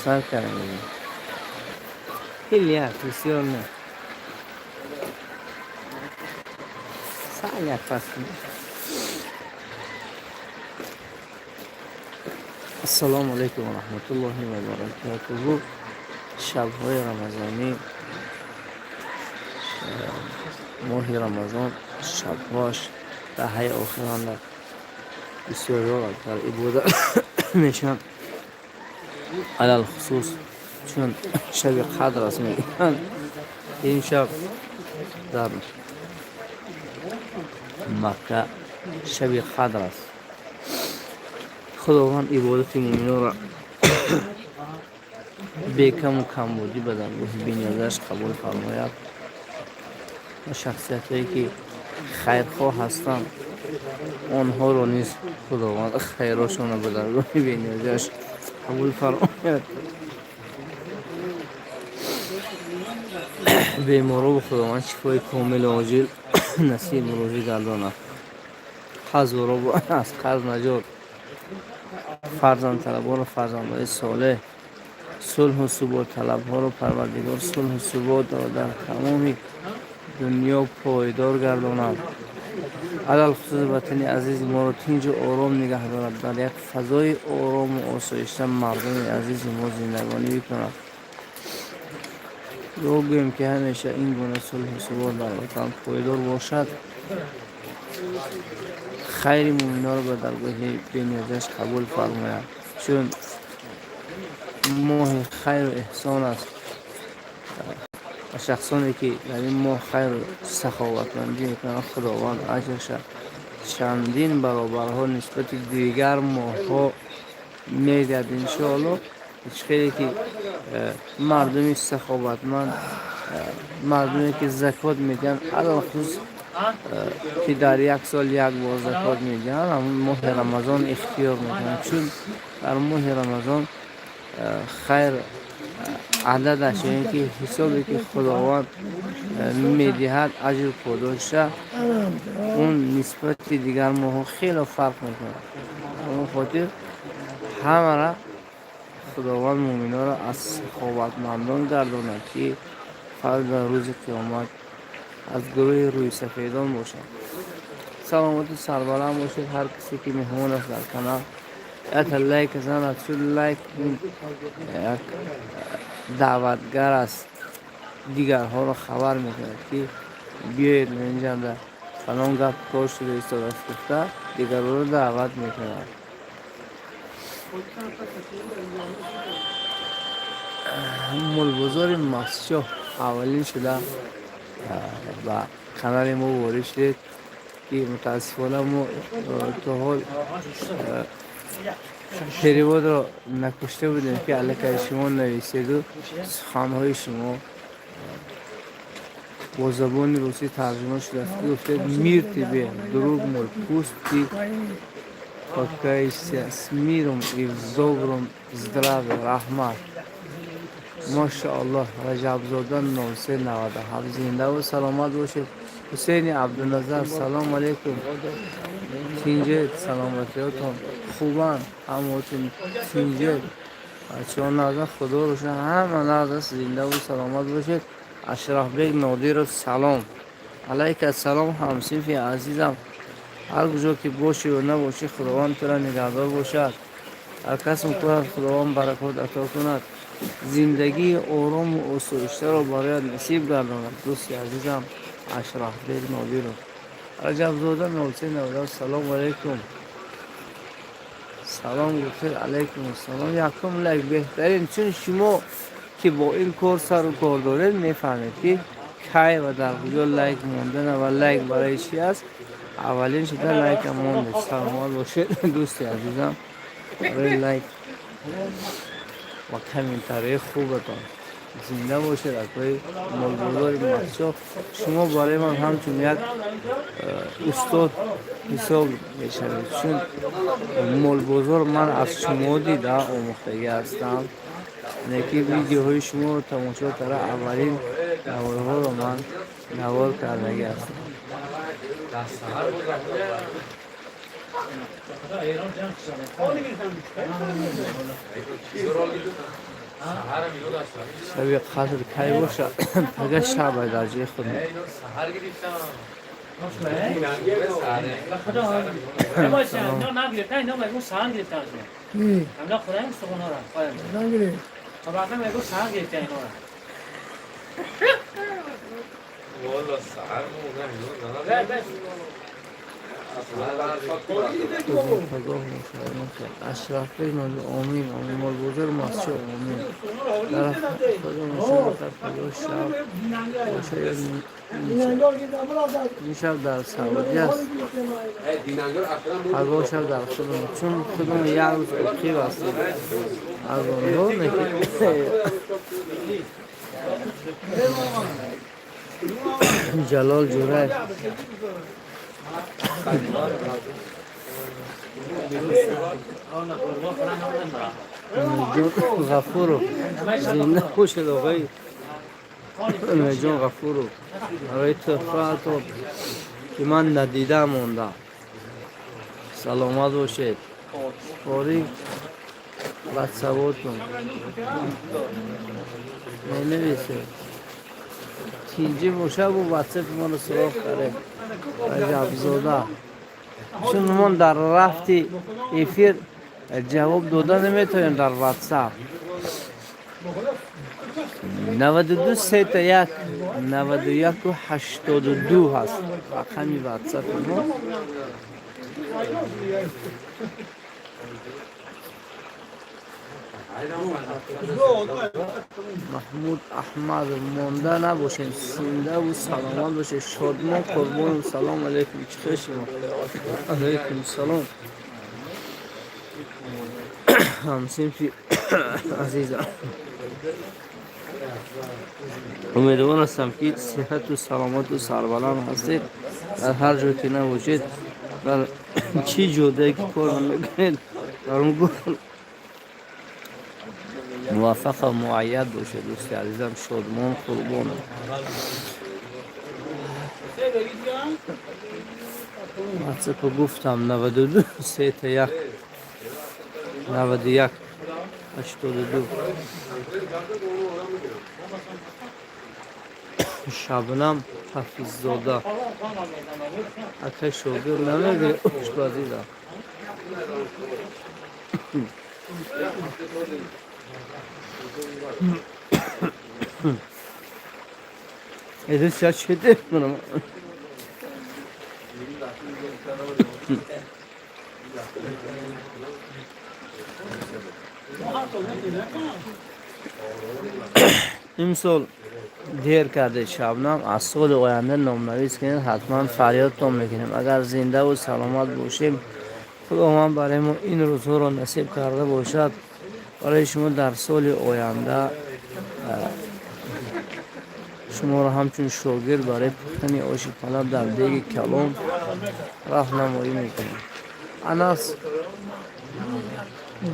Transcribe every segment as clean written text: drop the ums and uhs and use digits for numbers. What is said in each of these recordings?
Сар кардем. Хеле як бисёр не. Сал як пас. Ассалому алайкум ва раҳматуллоҳи ва баракатуҳу. Шабҳои рамазонӣ, моҳи Рамазон шабҳоаш даҳаи охиранда бисёриҳо дар ибодат мешаванд. Алалхусус чун шаби қадр аст, мегӯянд, ин шаб дар Макка шаби қадр аст. Худованд ибодати муъминонро бекаму камбудӣ ба даргоҳи бениёзаш қабул фармояд ва шахсиятҳое ки хайрхоҳ ҳастанд, онҳоро низ Худованд хайрошонро ба даргоҳи бениёзиаш қабул фармояд. Беморобу Худованд шифои комилу оҷил насибу рӯзӣ гардонад, қарзоробу аз қарз наҷот, фарзандталабонро фарзандҳои солеҳ, сулҳу суботталабҳоро Парвардигор сулҳу суботро дар тамоми дунё пойдор гардонад, алалхусус ватани азизи моро тинҷу ором нигаҳ дорад, дар як фазои орому осоишта мардуми азизи мо зиндагонӣ бикунад. Дуо гӯем, ки ҳамеша ин гуна сулҳу субот дар ватан пойдор бошад. Хайри муъминонро ба даргоҳи бениёзиаш қабул фармояд, чун моҳи хайру эҳсон аст ва шахсоне ки дар ин моҳ хайру саховатмандӣ мекунанд, Худованд аҷрша чандин баробарҳо нисбати дигар моҳҳо медиҳад, иншоалло. Хеле ки мардуми саховатманд, мардуме ки закот медиҳанд, алалхусус ки дар як сол як бор закот медиҳанд, ҳамун моҳи Рамазон ихтиёр мекунанд, чун дар моҳи Рамазон хайр ададаш, ё ин ки ҳисобе ки Худованд медиҳад аҷру подоша, он нисбати дигар моҳҳо хеле фарқ мекунад. Он хотир ҳамара Худованд муъминонро аз саховатмандон гардонад, ки фарда рӯзи қиёмат аз гурӯҳи рӯйсафедон бошанд. Саломату сарбаланд бошед. Ҳар касе ки меҳмон аст дар канал, якта лайк занад, чун лайк як даъватгар аст, дигарҳоро хабар мекунад, ки биёед, инҷанда фалон гап кор шуда истодааст гуфта, дигарҳоро даъват мекунад. Мулбозори Мастчоҳ аввалин шуда ба канали мо ворид шудед, ки мутаассифона мо то ҳол переводро накушта будем, ки аллакай шумо нависеду суханҳои шумо бо забони русӣ тарҷума шудааст. Гуфтед: «Мир тебе, друг мой, пусть ты покоишься с миром и в добром здравии». Раҳмат, машааллоҳ. Раҷабзода 0397, зиндаву саломат бошед. Ҳусейни Абдуназар, салому алайкум, тинҷед, саломатиётон хубанд, ҳамотун тинҷед, бачаҳо нағза, худоро шукр, ҳама нағз аст, зиндаву саломат бошед. Ашрафбек Нодиров, салом алайка, салом, ҳамсинфи азизам, ҳар куҷо ки бошӣ ё набошӣ, Худованд тура нигаҳдор бошад, ҳар касм кунад, Худованд баракот ато кунад, зиндагии орому осоиштаро барояд насиб гардонад, дӯсти азизам Ашрафбек Нодиров. Раҷабзода 0397, салому алайкум, салом гуфтед, алайкум ассалом. Якум лайк, беҳтарин, чун шумо ки бо ин кор сару кор доред, мефаҳмед, ки кай ва дар куҷо лайк мондана ва лайк барои чӣ аст. Аввалин шуда лайка мондед, саломат бошед, дӯсти азизам, барои лайк ва комментарии хубатон. Зинда бошед, акои молбозори Мастчоҳ. Шумо барои ман ҳамчун як устод ҳисоб мешавед, чун молбозор ман аз шумо дида омӯхтагӣ ҳастам. Неки видеоҳои шуморо тамошо карда, аввалин наворҳоро ман навор кардагӣ ҳастам. Шаби қадр кай боша? Пага шаба дар ҷои худ. Ашрафбек Нози, омин, омин. Молбозор Мастчоҳ, омин. Дар худо пагоҳ шаб боша ё ин шаб дар Саудӣ аст, пагоҳ шаб дар худам, чун худам як рӯз оқиб ҳастем аз онҳо. Ҷалол Ҷураев, Ғафуров, зинда бошед, оғои Умедҷон Ғафуров, барои тӯҳфаатон, ки ман надида мондам. Саломат бошед. Қори ватсавотон менависед. Тинҷӣ боша, бу ватсапи моро суроғ каред, Раҷабзода, чун мо дар рафти эфир ҷавоб дода наметавонем дар ватсап. 92 31 91 82 ҳаст рақами ватсапи мо. Маҳмуд Аҳмадов, монда набошед, зиндаву саломат бошед. Шодмон Қурбонов, салом алейкум, чӣ хел шумо? Алейкум салом, ҳамсинфи азизам. Умедвор ҳастам, ки сиҳату саломату сарбаланд ҳастед. Дар ҳар ҷой ки набошед, дар чӣ ҷодае ки кор мекунед, дар он муваффақу муайяд бошед, дӯсти азизам Шодмон Қурбонов. Ватсапа гуфтам: 92 31 91 82. Шабнам Ҳафиззода, акай шогирд намегирӣ? Ушку, азизам. Это сейчас что кунам? Имсол дер карде, Шабнам. Аз соли оянда номнавис кунед, ҳатман фарёдтон мекунем, агар зиндаву саломат бошем. Худованд барои мо ин рӯзҳоро насиб карда бошад, барои шумо дар соли оянда шуморо ҳамчун шогирд барои пухтани оши палав дар деги калон роҳнамоӣ мекунем. Анас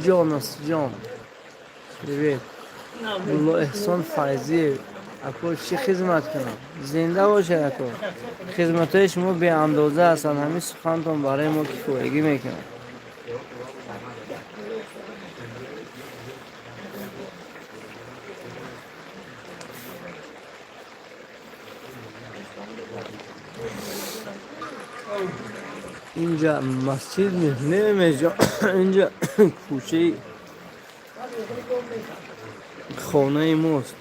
ҷон, ҷон, привет. Мулло Эҳсон Файзиев, ако, чӣ хизмат кунам? Зинда бошед, ако. Хизматҳои шумо беандоза ҳастанд, ҳамин сухантон барои мо кифоягӣ мекунад. Инҷа масҷид немеҷа, инҷа кӯчаи хонаи мост.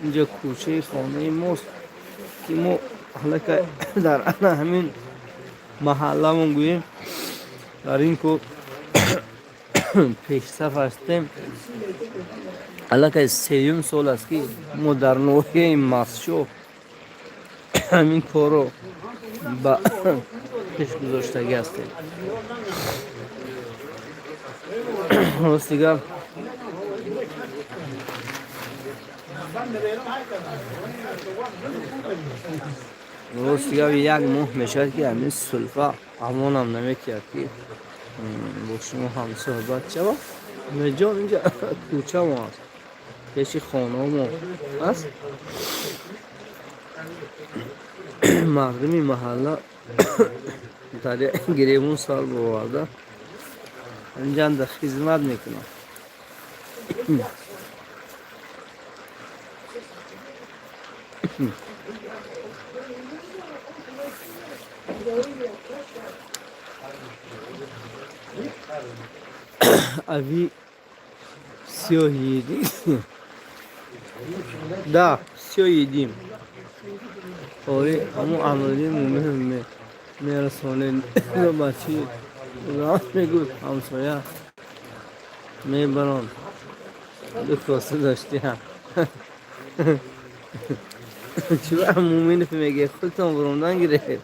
Инҷа кӯчаи хонаи мост, ки мо аллакай дар ана ҳамин маҳалламон гӯем, дар ин ко пешсаф ҳастем. Аллакай сеюм сол аст, ки мо дар ноҳияи Мастчоҳ ҳамин корро ба пеш гузоштагӣ ҳастем. Рости гап. Рост гап, як моҳ мешавад, ки ҳамин сулфа амонам наметиҳад, ки бо шумо ҳамсӯҳбат шавам. Умедҷон, инҷа кӯчамо аст, пеши хонамо аст. Мардуми маҳалла дар гиребон сар боварда инҷанда хизмат мекунанд. А вы все едим? Да, все едим. Ори, ҳамун Амриддин Мумин мерасонед бачи мегӯд, ҳамсоя мебарон, ду коса доштиам. Чӣ Муминов меге, худтон буромдан гиред.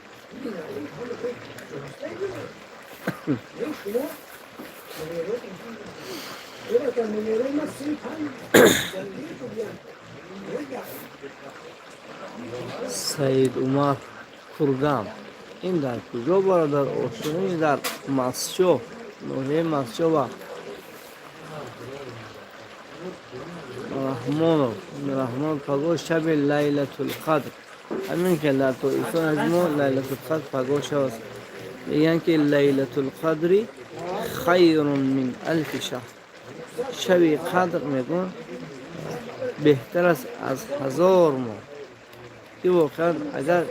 Саид Умар Курган ин дар куҷо, бародар? Ошинои дар Масчо, ноҳияи Масчова. Раҳмонов Раҳмон, пагоҳ шаби Лайлатулқадр. Ҳамин ки дар Тоҷикистон аз мо Лайлатулқадр пагоҳ шаб аст. Мегӯянд, ки лайлатулқадри хайрун мин алфи шаҳр. Шаби қадр, мегӯн, беҳтар аст аз 1000 моҳ, ки воқеан агар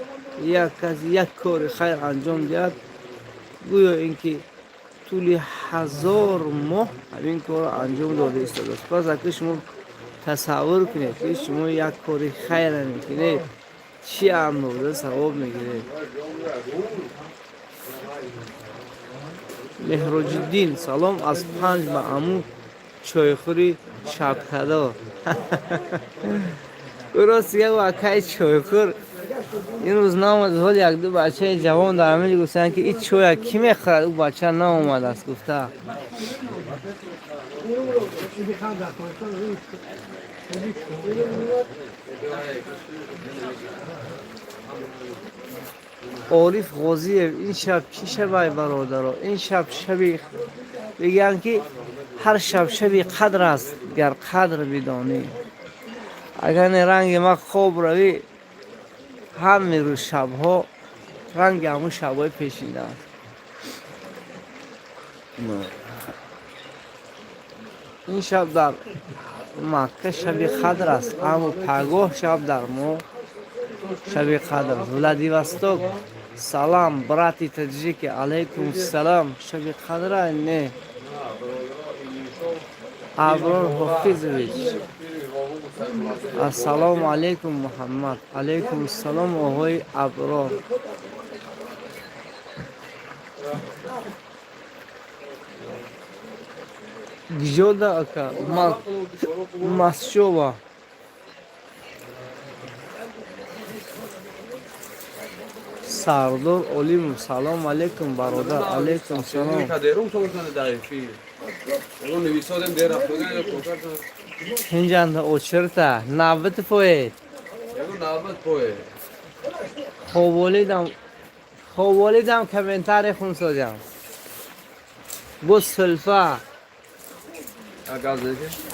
як кас як кори хайр анҷом диҳад, гӯё ин ки тӯли 1000 моҳ ҳамин корро анҷом дода истодааст. Пас ака, шумо тасаввур кунед, ки шумо як кори хайра мекунед, чӣ андоза савоб мегиред. Меҳроҷиддин, салом аз Панҷ ба аму чойхӯри шабкадор. Рост гап, акай чойхӯр ин рӯз наомад. Ҳол якду бачаи ҷавон дар ҳамин гуфтанд, ки ин чоя кӣ мехӯрад, ӯ бача наомадааст, гуфта. Ориф Ғозиев, ин шаб чӣ шабай, бародаро? Ин шаб шаби, мегӯянд, ки ҳар шаб шаби қадр аст, гар қадр бидонӣ. Агар не ранги ма хоб равӣ, ҳами рӯз шабҳо ранги ҳамун шабҳои пешина аст. Ин шаб дар Макка шаби қадр аст, аммо пагоҳ шаб дар мо шаби қадр аст. Владивосток, салам, брати таджики, алайкум салам. Шаби қадра не. Аброр Ҳофизович, ассалому алайкум, Муҳаммад. Алайкум салом, оғои Аброр. Гжода, ака, Масчова. Сардор Олимов, салом алейкум, бародар. Алейкум салом. Инҷанда очерта навбати поед. Хоболидам, хоболидам, комментарий хунсодям бо сулфа.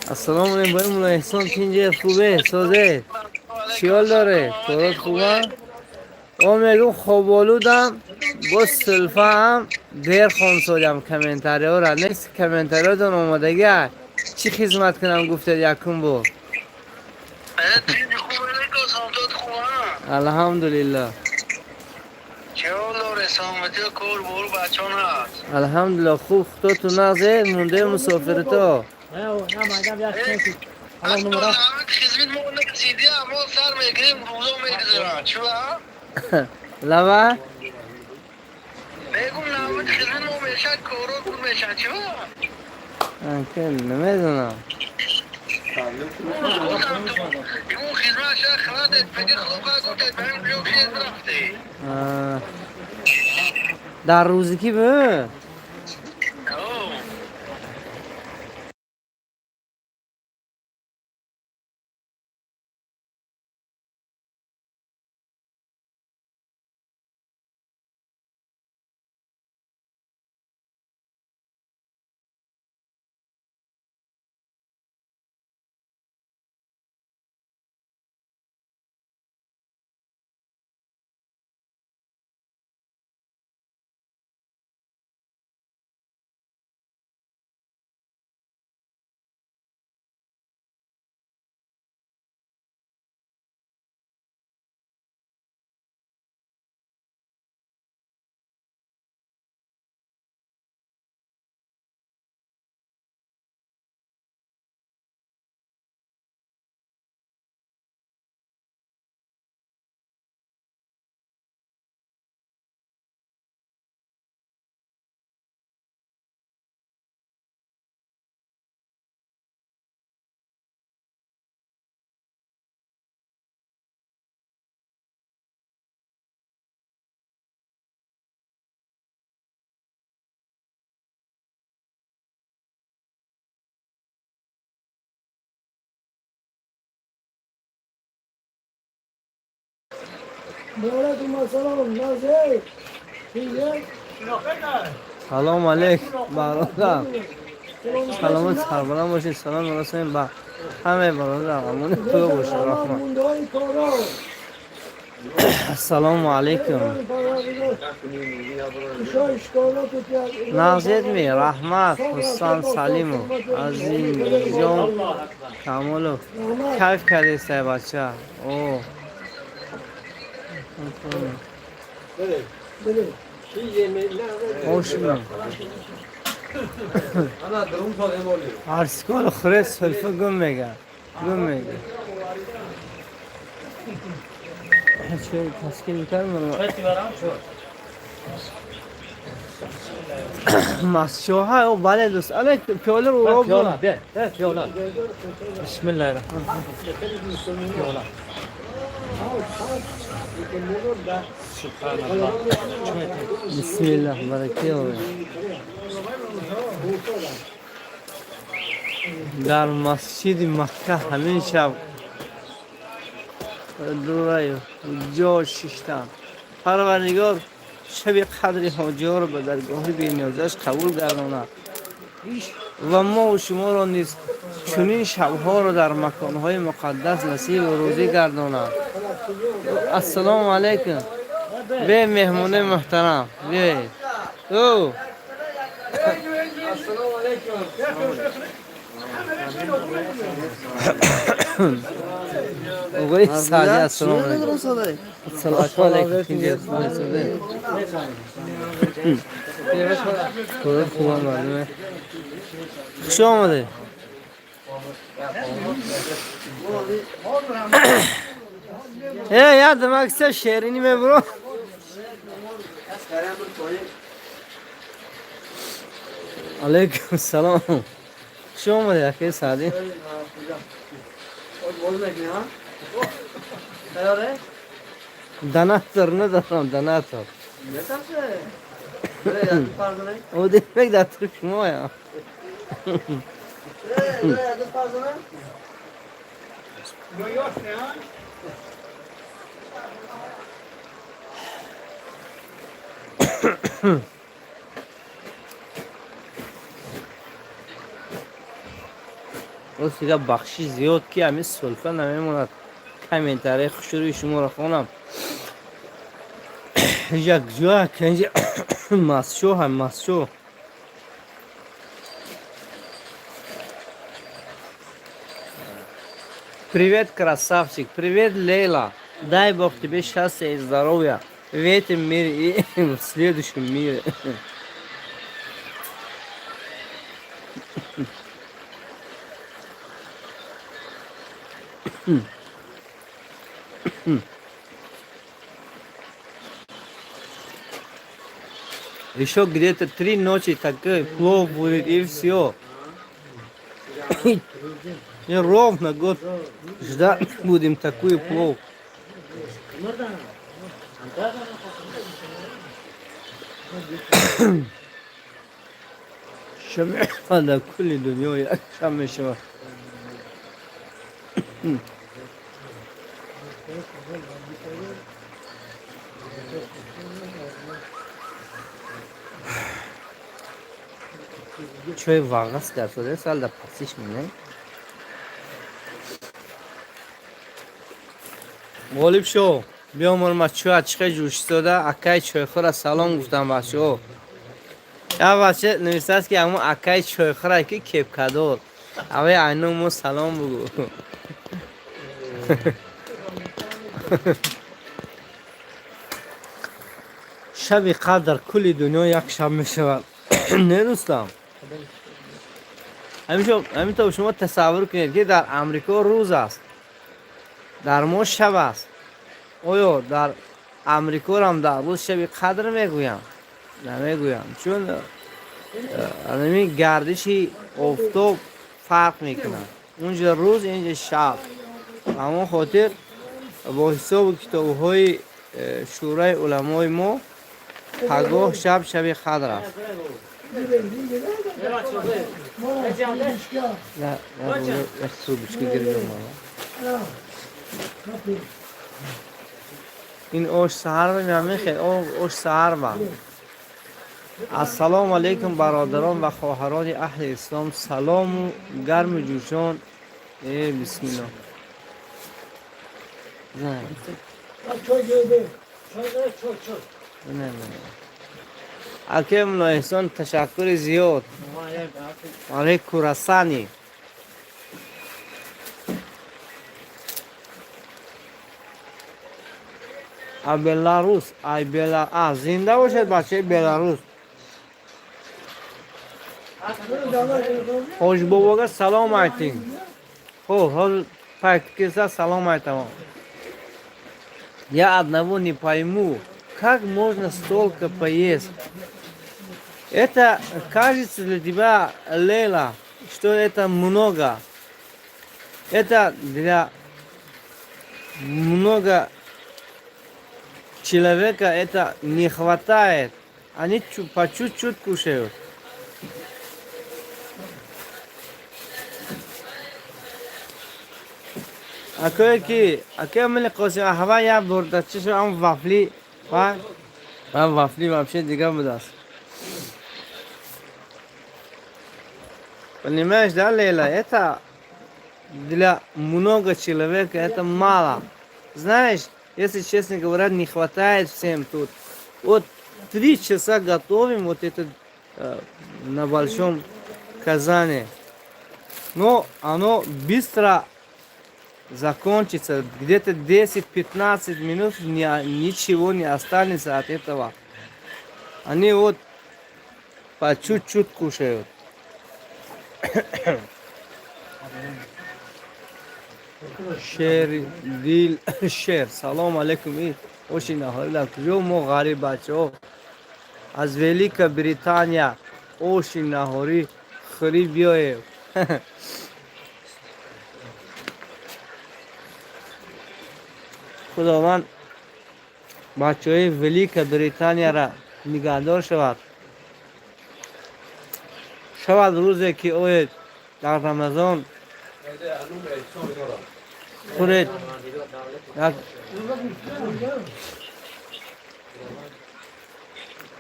Ассалому алейкум, бой мулло Эҳсон, тинҷе, хубе, созе, чиҳол доре, корот хуба? О, мегум, хоболудам, бо сулфаам дер хонсодям комментариҳоро. Нест комментариҳотон омодагия. Чӣ хизмат кунам, гуфтед якум бор? Алҳамдулиллаҳ. Алҳамдулиллаҳ, хуб, худоту нағзе, монде мусофирито. Лава. Мегум, навбати хизмат мо мешад, коро гур мешад, чӣ? Намедонам. Ун хизмат ша хладет, пеги хлопа гуфтед, ба ин ҷо шед рафте. Дар рӯзи ки бу? Салом алейк, бародар. Саломат, сарбаланд бошед. Салом мерасонем ба ҳамаи бародар. Амони Худо бошед. Раҳмат. Ассалому алайкум. Нағзедми? Раҳмат. Ҳусан Салимов, Азимҷон Камолов. Кайф кардестай, бача. О, ошми ҳарсиколи хӯре сулфа гум мега, гум мега. Ташкил мекардам масчоҳа. О, бале, дӯст, але пиёла ро. Пиёла, бия, пиёла. Бисмиллаҳи раҳмон. Пиёла. Субҳаналлоҳ. Бисмиллаҳ, баракаллоҳ. Дар масҷиди Макка ҳамин шаб дураю ҷо шиштам. Парвардигор шаби қадри ҳоҷиҳоро ба даргоҳи бениёзаш қабул гардонад ва мову шуморо низ чунин шабҳоро дар маконҳои муқаддас насибу рӯзӣ гардонад. Ассалому алайкум, бе меҳмонои муҳтарам, биёед. Ӯ Ассалому алайкум. Оғои Саъдӣ, ассалому алайкум. Ассалому алайкум. Худо хубам, мардуме. Хуш омадед. Э, я дамакса шеринӣ мебуро. Алайкум салом. Хуш омадед, акаи Саъдӣ. Донатор надорам, донатор. О, демак дар тур шумоям. Рост дига, бахшиш зиёд, ки ҳамин сулфа намемонад комментарияи хушрӯи шуморо хонам. Як ҷоя инҷа масчо ҳам масчо. Привет, красавчик, привет, Лейла. Дай Бог тебе счастья и здоровья в этом мире и в следующем мире. Еще где-то 3 ночи такой плов будет, и все. И ровно год ждать будем такой плов. Шами дар кулли дунё як шаб мешавад. Чой вағас кард сал дар пасиш мене. Ғолиб шо, биёмор, ма чой ачиқа ҷӯшистода. Акаи чойхӯра салом гуфтам, бачаҳо. Як бача нависааст, ки ҳамон акаи чойхӯра, ки кепкадор, аве айно мо салом бугӯ. Шаби қадр дар кулли дунё як шаб мешавад, не, дӯстам? Ҳаминтавр шумо тасаввур кунед, ки дар Амрико рӯз аст, дар мо шаб аст. Оё дар Амрикорам дар рӯз шаби қадр мегӯям? Намегӯям, чун ҳамин гардиши офтоб фарқ мекунад: унҷа рӯз, инҷа шаб. Ба ҳамон хотир бо ҳисобу китобҳои шӯраи уламои мо пагоҳ шаб шаби қадр аст. Як трубочка гирифтам. Ин ош саҳар мехел, ош саҳар ба. Ассалому алайкум, бародарон ва хоҳарони аҳли ислом. Салому гарму ҷӯшон. Э, бисмилло. Не, не. Акаи Мулло Эҳсон, ташаккури зиёд. Алей курасани. А Беларус, ай Бела, а зинда бошед, бачаи Беларус. Ҳоҷибобога салом айтинг. Хуб, ҳозир пайт келса, салом айтамон. Я одного не пойму, как можно столько поесть? Это кажется для тебя, Лейла, что это много. Это для много человека это не хватает. Они по чуть-чуть кушают. Акое ки, акое мили Қосим аҳва як бурда чишу ам вафли ва вафли вообще дига будааст. Понимаешь, да, Лейла, это для много человека это мало. Знаешь, если честно говоря, не хватает всем тут. Вот 3 часа готовим вот этот на большом казане. Но оно быстро закончится. Где-то 10-15 минут ничего не останется от этого. Они вот по чуть-чуть кушают. Шер дил шер. Салом алейкум. И оши наҳорӣ дар куҷо, мо ғариб бачаҳо аз Великобритания оши наҳорӣ хӯрӣ биёем. Худованд бачаҳои Великобританияра нигаҳдор шавад. Шавад рӯзе ки оед, дар Рамазон хӯред як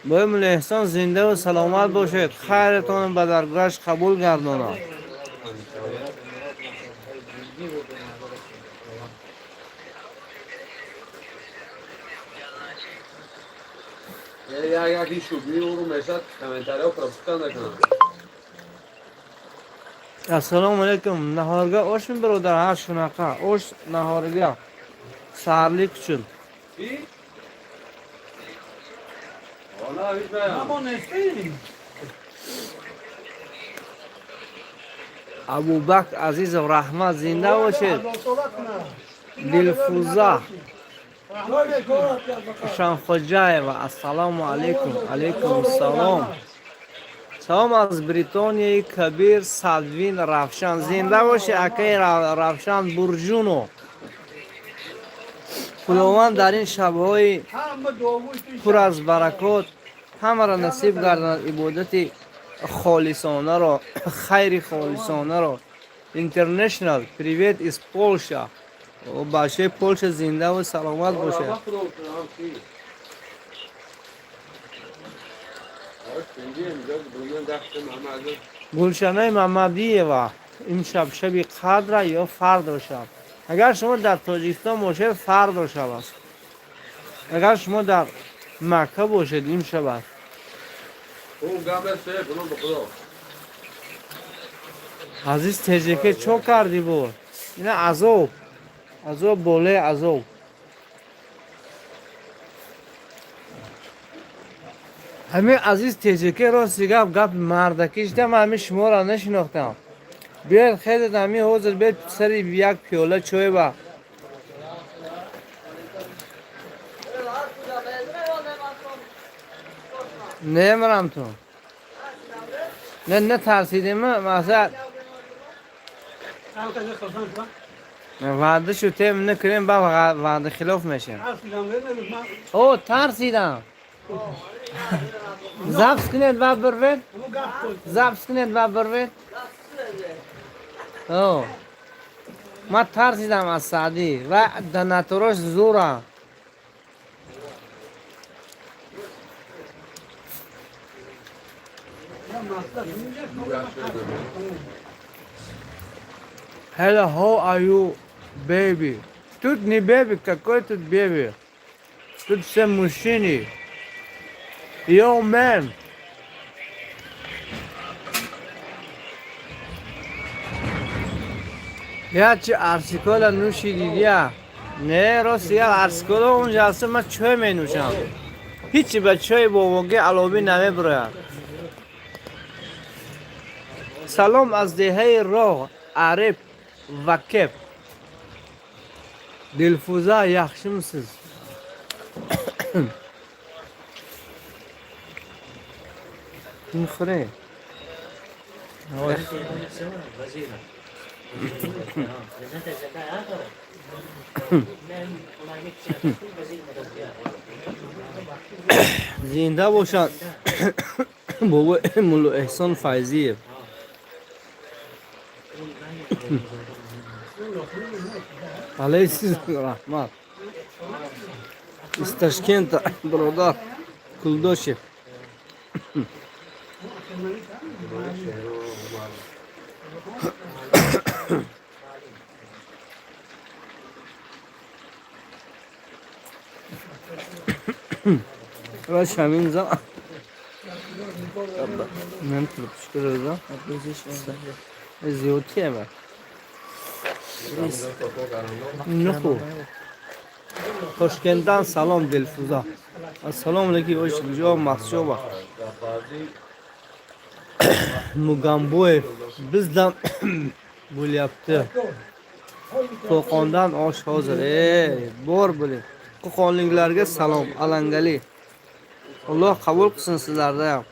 бои Мулло Эҳсон. Зиндаву саломат бошед, хайратон ба даргоҳаш қабул гардонад. Яки шубии ӯро мешад, комментариҳо пропуска накунам. Ассалому алайкум. Наҳорга ошми, биродар? Ҳа, шунақа ош наҳорига, саҳарлик uchun. Чӣ? Она ҳеҷ. Абубакр Азизов, раҳмат, зинда бошед. Дилфуза Шанхоҷаева, ассалому алайкум. Алайкум салом. Салом аз Бритонияи Кабир, Садвин Равшан. Зинда бошед, акаи Равшан Бурҷуно. Худованд дар ин шабҳои пур аз баракот ҳамаро насиб гардонад ибодати холисонаро, хайри холисонаро. Интернешнал, привет из Польша. Бачаи Польша зиндаву саломат бошед. Гулшанаи Мамадиева, имшаб шаби қадра ё фардо шаб? Агар шумо дар Тоҷикистон бошед, фардо шаб аст. Агар шумо дар Макка бошед, имшаб аст. Азиз Теҷеке, чо кардӣ бо ина? Азоб, азоб болаи азоб. Ҳамин Азиз Теҷеке, рости гап, гап мардакишда, ман ҳамин шуморо нашинохтам. Биёед, хезед, ҳамин ҳозир биёед сари як пиёла чой ба. Немарам ту. Не, натарсидем, масалан ваъда шудем, накунем, ба ваъда хилоф мешем. О, тарсидам. Запись кунед ва бирвед, запись кунед ва бирвед. О, ман тарсидам аз Саъдӣ ва донаторош зӯрам. Hello, how are you, baby? Тут не baby, какой тут baby? Тут все мужчины. Yo, man. Я чи Арсикола нӯшидидия? Не, рост я Арсикола онҷа аст, ман чой менӯшам. Ҳичи ба чои бобоги алобӣ намебирояд. Салом аз деҳаи Роғ, Ариб ва Кеп. Дилфуза, yaxshimisiz? Мехӯре? Зинда бошад бобои Мулло Эҳсон Файзиев. Алайсиз раҳмат. Из Ташкента, бародар Кулдошев. Рош ҳамин зан. Мен пропускарда. Зиёдтиема. Нуху. Тошкентдан салом, Дилфуза. Ассалому алейкум, ош ҷо Махсуба. Мугамбоев bizdan bo'lyapti. Qo'qondan osh hozir. Ey, bor bo'ling. Qo'qonliklarga salom, alangali. Alloh qabul qilsin sizlarda ham.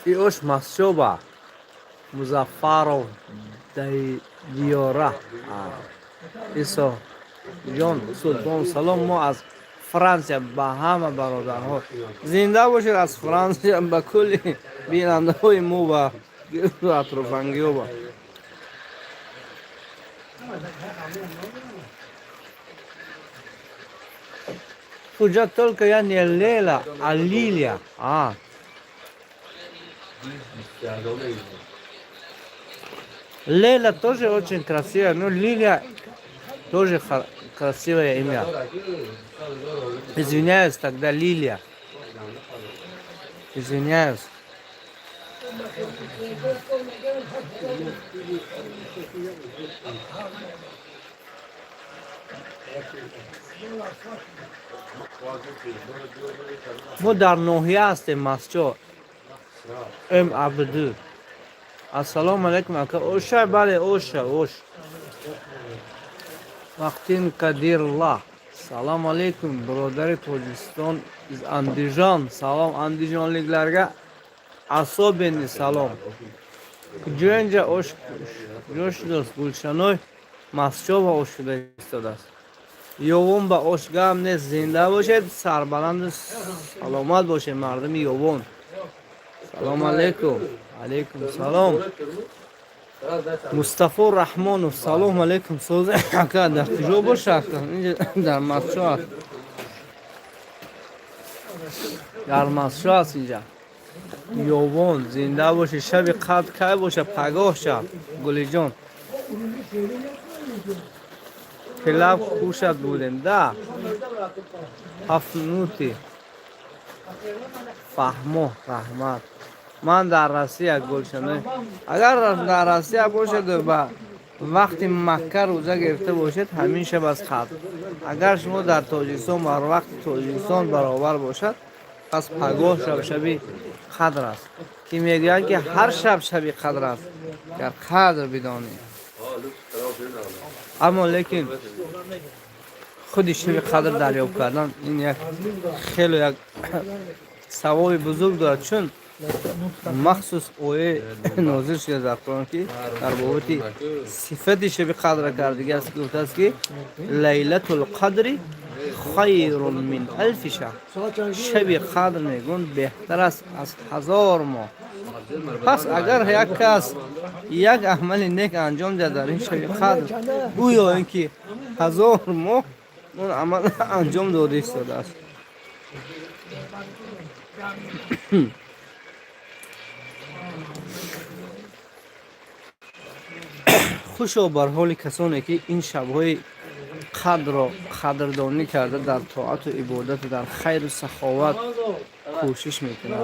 И ош Масчоба Музаффаров Диёра. Исо ҷон Султон, салом мо аз Франсия ба ҳама бародарҳо. Зинда бошед аз Франсия ба кулли бинандаҳои мо ва гирду атрофангиёба. Хуҷа только я не Лейла, а Лилия. А. Лейла тоже очень красивая, но Лилия тоже красивое имя. Извиняюсь, тогда Лилия. Извиняюсь. Мо дар ноҳия ҳастем, Масчо. М Абду. Ассалому алайкум, ака. Оша, бале, оша, ош. Вақтин Кадирла. Салом алейкум, бародари Тоҷикистон из Андижон. Салом андижонликlarga особенный салом. Куҷо инҷа ош ҷо шудааст? Гулшаной Масчова ош шуда истодааст. Ёвон ба ош гам нест, зинда бошед, сарбаланду саломат бошед, мардуми Ёвон. Салом алейкум. Алейкум салом. Мустафо Раҳмонов, салом алейкум. Соз ака, дар куҷо боша ака? Инҷа дар Масчо аст. Дар Масчо аст инҷа. Ёвон, зинда бошед. Шаби қадр кай боша? Пагоҳ шаб, Гулиҷон. Хилаф кушад будем. Да. Ҳафтнути. Фаҳмо, раҳмат. Ман дар Россия, Гулшаной. Агар дар Россия бошед ба вақти Макка рӯза гирифта бошед, ҳамин шаб аз қадр. Агар шумо дар Тоҷикистон бар вақти Тоҷикистон баробар бошад, пас пагоҳ шаб шаби қадр аст. Ки мегӯянд ки ҳар шаб шаби қадр аст, гар қадр бидонӣ. Аммо лекин худи шаби қадр дарёб кардан ин як хеле як савоби бузург дорад, чун махсус оя нозил шуда дар Қуръон, ки дар бобати сифати шаби қадр кардиги аст, гуфтааст ки лайлатул қадри Хайрун мин алфи шаҳр. Шаби қадр, мегӯн, беҳтар аст аз 1000 моҳ. Пас агар як кас як амали нек анҷом диҳад дар ин шаби қадр, гӯё ин ки 1000 моҳ он амал анҷом дода истодааст. Хушо бар ҳоли касоне, ки ин шабҳои қадрро қадрдонӣ карда, дар тоату ибодату дар хайру саховат кӯшиш мекунанд.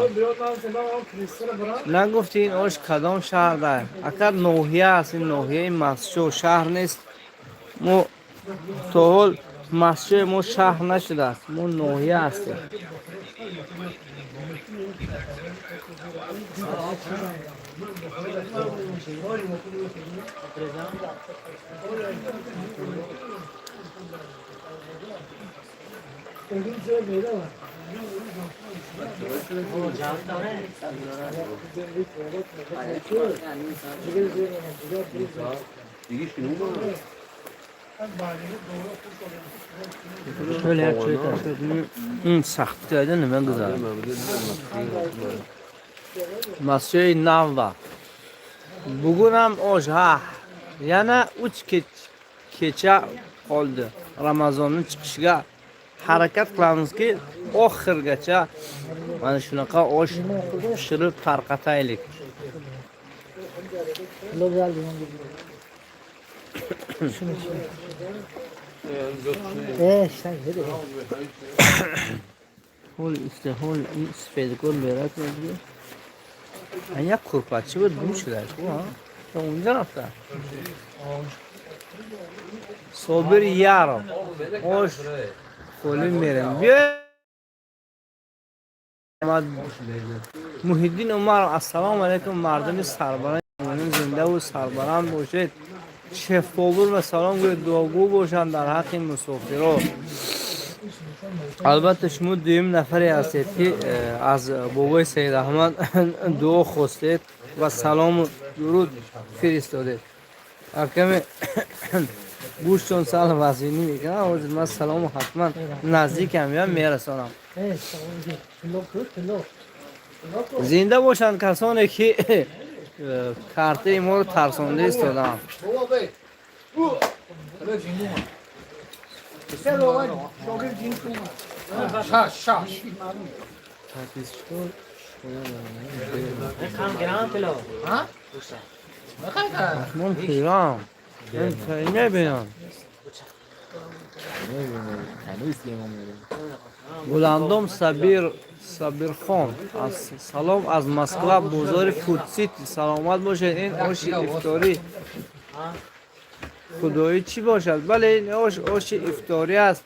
Нагуфти, ин ош кадом шаҳр дар? Акар, ноҳия аст, ин ноҳияи Мастчо, шаҳр нест. Мо то ҳол Мастчои мо шаҳр нашудааст, мо ноҳия ҳастем. دیگه شنو. Хеле як чой ин сахт карда намегузарад. Мастчои навба bugun ham osh. Ha, yana uch kecha qoldi Ramazonni chiqishiga. Harakat qilamizki, oxirigacha mana shunaqa osh pishirib tarqataylik. लोग डाल देंगे। Eh, sen hadi. Ҳол истеҳол ин сифедгор мерад. Як курпачи буд, гум шуда то унҷа рафта. Собир Яров, ош холӣ мерем, биё. Муҳиддин Умаров, ассалому алайкум, мардуми сарбаланд, зиндаву сарбаланд бошед. Шеф Бобур ва салом гӯед, дуогӯ бошанд дар ҳаққи мусофиро. Албатта, шумо дуюм нафаре ҳастед, ки аз бобои Саид Аҳмад дуо хостед ва салому дуруд фиристодед. Акаме гӯштон сал вазинӣ мекунам. Ҳозир ман салому ҳатман наздикам я мерасонам. Eh, kilo, kilo. Зинда бошанд касоне, ки картаи моро тарсонда истодаанд. بابا بی حالا جینگو من. شش شش. ها؟ Мон хирам мебинам. Гуландом Сабир Сабирхон, аз салом аз Москва, бозори Фудсити. Саломат бошед. Ин оши ифторӣ худоӣ чӣ бошад? Бале, ин ош оши ифторӣ аст.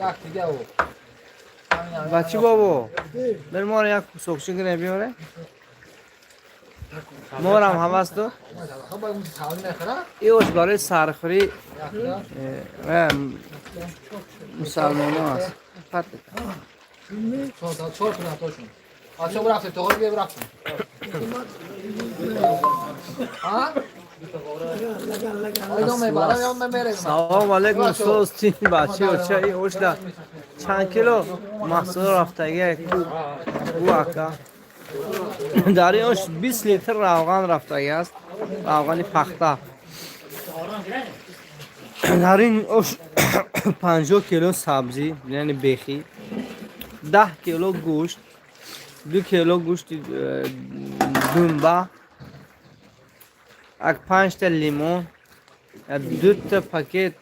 یک دیگه او. Бачи бобо, бер моро як кусокчи гире биёре, морам ҳавасту. خب باید اون سوال نخره. Ин ош барои сархӯрӣ мусалмоно аст. چهار تا چهار تا تاشون. آچه رفت تو بیا رفت. ها؟ Салому алайкум, устоз, тин бачи оча. Ин ошда чанд кило маҳсулот рафтагия ку, ака? Дар ин ош 20 литр равған рафтагӣ аст, равғани пахта. Дар ин ош 50 кило сабзӣ, яъне бехӣ, 10 кило гӯшт, 2 кило гӯшти думба, як панҷта лимон, дута пакет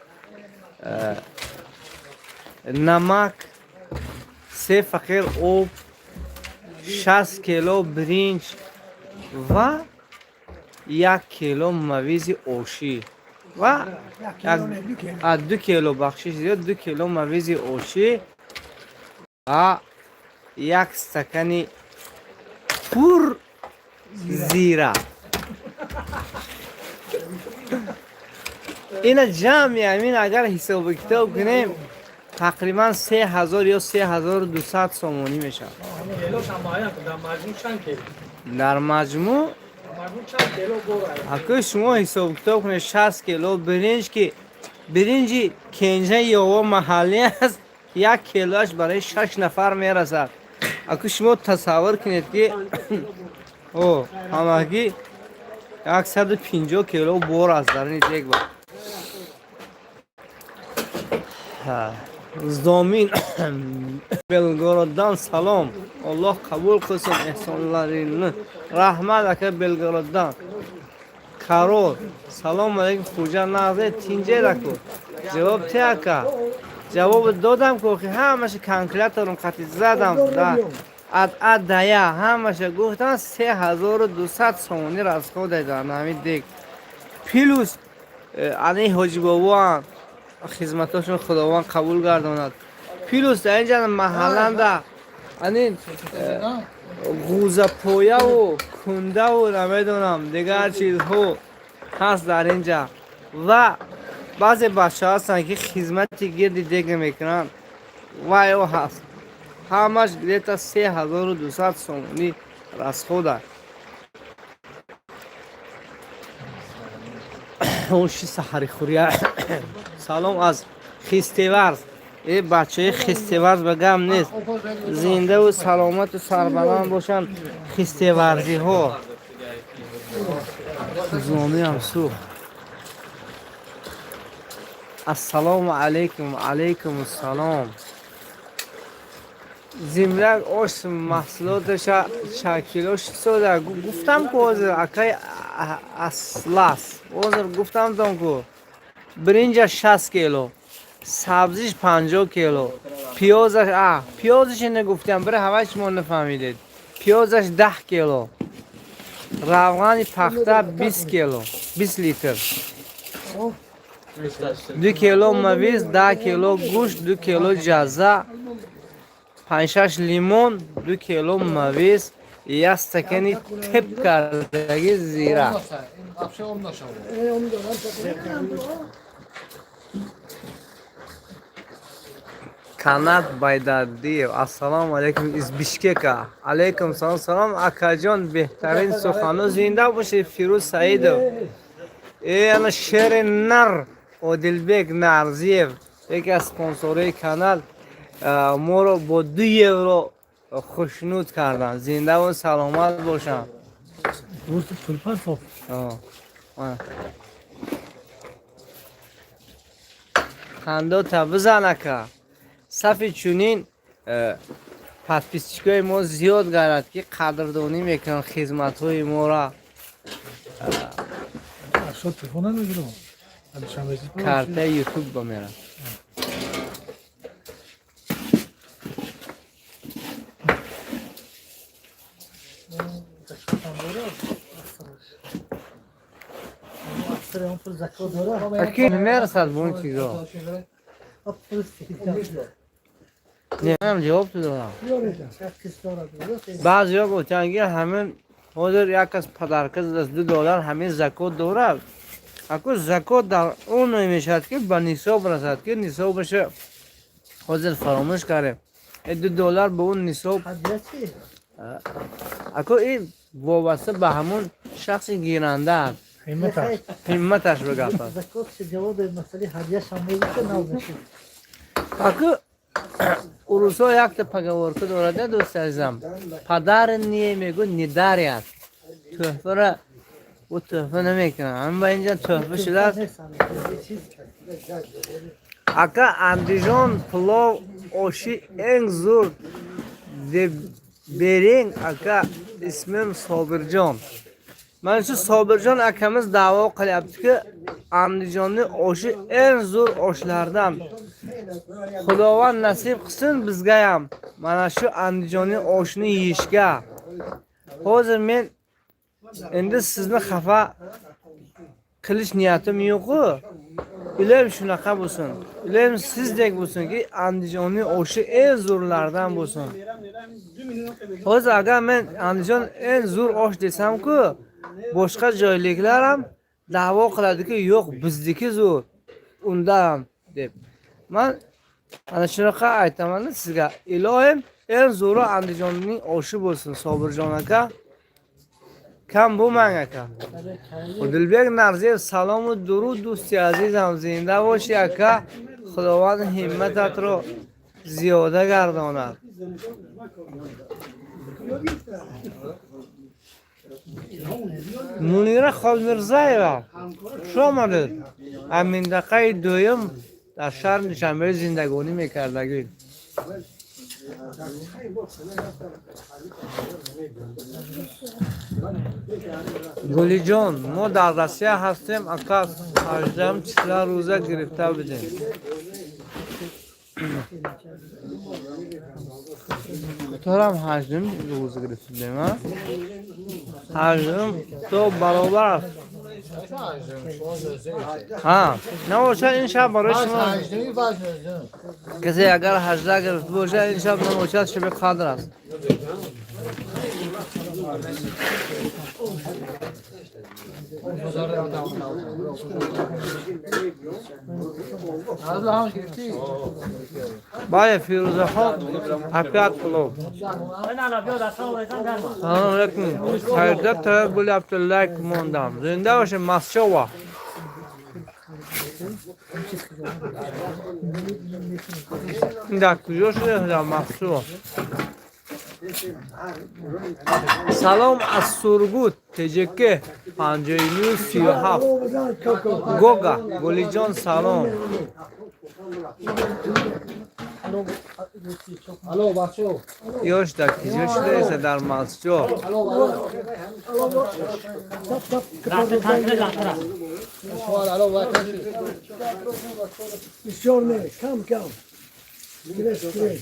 намак, се фақир об, 60 кило биринҷ ва 1 кило мавизи ошӣ ва 2 кило, бахшиш зиёд, 2 кило мавизи ошӣ ва як стакани пур зира. Ина ҷамъи амин агар ҳисобу китоб кунем, тақрибан 3000 ё 3200 сомонӣ мешавад. Дар маҷмӯъ акӯ шумо ҳисобу китоб кунед, 60 кило биринҷ, ки Биринҷи кенҷа ёво маҳаллӣ аст, 1 килоаш барои шаш нафар мерасад. Аку шумо тасаввур кунед, ки о ҳамагӣ 150 кило бор аст дар ин дег. Ба Зомин Белгороддан салом, Аллоҳ қабул қилсин эҳсонларингни. Раҳмат, ака, Белгороддан. Карол, салом алейкум, Хуҷа, нағзе, тинҷераку? Ҷавоб те, ака, ҷавоб додам ку, охи ҳамаша калькуляторам қати задам да ад а дая ҳамаша гуфтам, 3200 сомонӣ расход дар ҳамин дег, плюс ани ҳоҷибобоам хизматошон Худованд қабул гардонад, плюс дар инҷа маҳалланда анин ғӯзапояву кундаву намедонам дигар чизҳо ҳаст дар инҷа. Ва баъзе бачаҳо ҳастанд, ки хизмати гирди дега мекунанд, вайо ҳаст. Ҳамаш где-то 3200 сомонӣ расхода. Оши саҳарихӯрия. Салом аз Хистеварз. Э, бачаи Хистеварз ба гам нест, зиндаву саломату сарбаланд бошанд хистеварзиҳо. Зониам сӯхт. Ассалому алайкум. Алайкум ассалом. Земляк, ош маҳсулоташа чанд кило шуд? Гуфтам ку ҳозир, акай Аслас, ҳозир гуфтамтон ку: биринҷаш 60 кило, сабзиш 50 кило, пиёзаш, а пиёзаше нагуфтам, бира ҳавай шумо нафаҳмидед, пиёзаш 10 кило, равғани пахта 20 кило, 20 литр, 2 кило мавиз, 10 кило гӯшт, 2 кило ҷаза, панҷшаш лимон, 2 кило мавиз, як стакани теп кардаги зира. Вообще об нашавад. Канат Байдардиев, ассалому алайкум из Бишкека. Алайкум салом, салом, акаҷон, беҳтарин сухану, зинда бошед. Фирӯз Саидов, э ана шери нар Одилбек Нарзиев, яке аз спонсорҳои канал, моро бо 2 евро хушнуд карданд, зиндаву саломат бошанд. Пулпасов. О, хандота бизан, ака. Сафи чунин подписчикои мо зиёд гардад, ки қадрдонӣ мекунанд хизматҳои моро. Ашо телефон намегирам. Картаи Ютуб ба мерам. Аки мерасад бо он чизо. Немам, ҷавоб додам. Баъзеҳо гуфтанд, ки ҳамин ҳозир як кас подарка задааст 2 доллар, ҳамин закот дорад. Аку закот дар он мешавад, ки ба нисоб расад, ки нисобаша ҳозир фаромӯш кардем. Э, 2 доллар ба он нисоб, аку ин вобаста ба ҳамон шахси гиранда аст, ҳимматаш ба гап аст. Аку урусҳо якта поговорка дорад, дӯсти азизам: подаренное, мегӯ, не дарят. Тӯҳфара ӯ тӯҳфа намекунад. Ҳама ба инҷа тӯҳфа шудааст. Ака, Андижон плов оши энг зур деб беринг, ака, ismim Sobirjon. Mana shu Sobirjon akamiz da'vo qilyaptiki, Andijonni oshi eng zo'r oshlardan. Xudovand nasib qilsin bizga ham mana shu Andijonning oshini yeyishga. Hozir men endi sizni xafa qilish niyatim yo'q-u. Iloyim shunaqa bo'lsin. Iloyim sizdek bo'lsinki, Andijonning oshi eng zo'rlardan bo'lsin. Hozir agar men Andijon eng zo'r osh desam-ku, boshqa joyliklar ham da'vo qiladiki, yo'q, bizniki zo'r undan ham deb. Man ana shunaqa aytaman sizga. Iloyim eng zo'ri Andijonning oshi bo'lsin, Sobirjon aka. Кам буманг ака. Одилбек Нарзиев, салому дуруд, дӯсти азизам, зинда бошӣ, ака, Худованд ҳиммататро зиёда гардонад. Мунира Холмирзаева, хуш омадед. Аз минтақаи дуюм дар шаҳри Душанбе зиндагонӣ мекардагӣ. Гулиҷон, мо дар Россия ҳастем, ака, 18 числа рӯза гирифта будем. Торам 18 рӯза гирифта будем, а? 18 то баробар аст. Ҳа, набошад, ин шаб барои шумо касе агар 18 гирифта бошад, ин шаб набошад, шаби қадр аст. Бале, Фирӯзахон, опять плов. Салом алейкум. 18 та гули ҳафта лайк мондам. Зинда бошед, Масчова. Ин дар куҷо шуда, дар Масчова? Салом аз Сургут, ТЖК 5937. Гога, Гулиҷон, салом. Алло, бачо. Ёш дар куҷо шуда, дар Масчо? Алло, бачо. Бисёр не, кам кам. Гиреш, гиреш.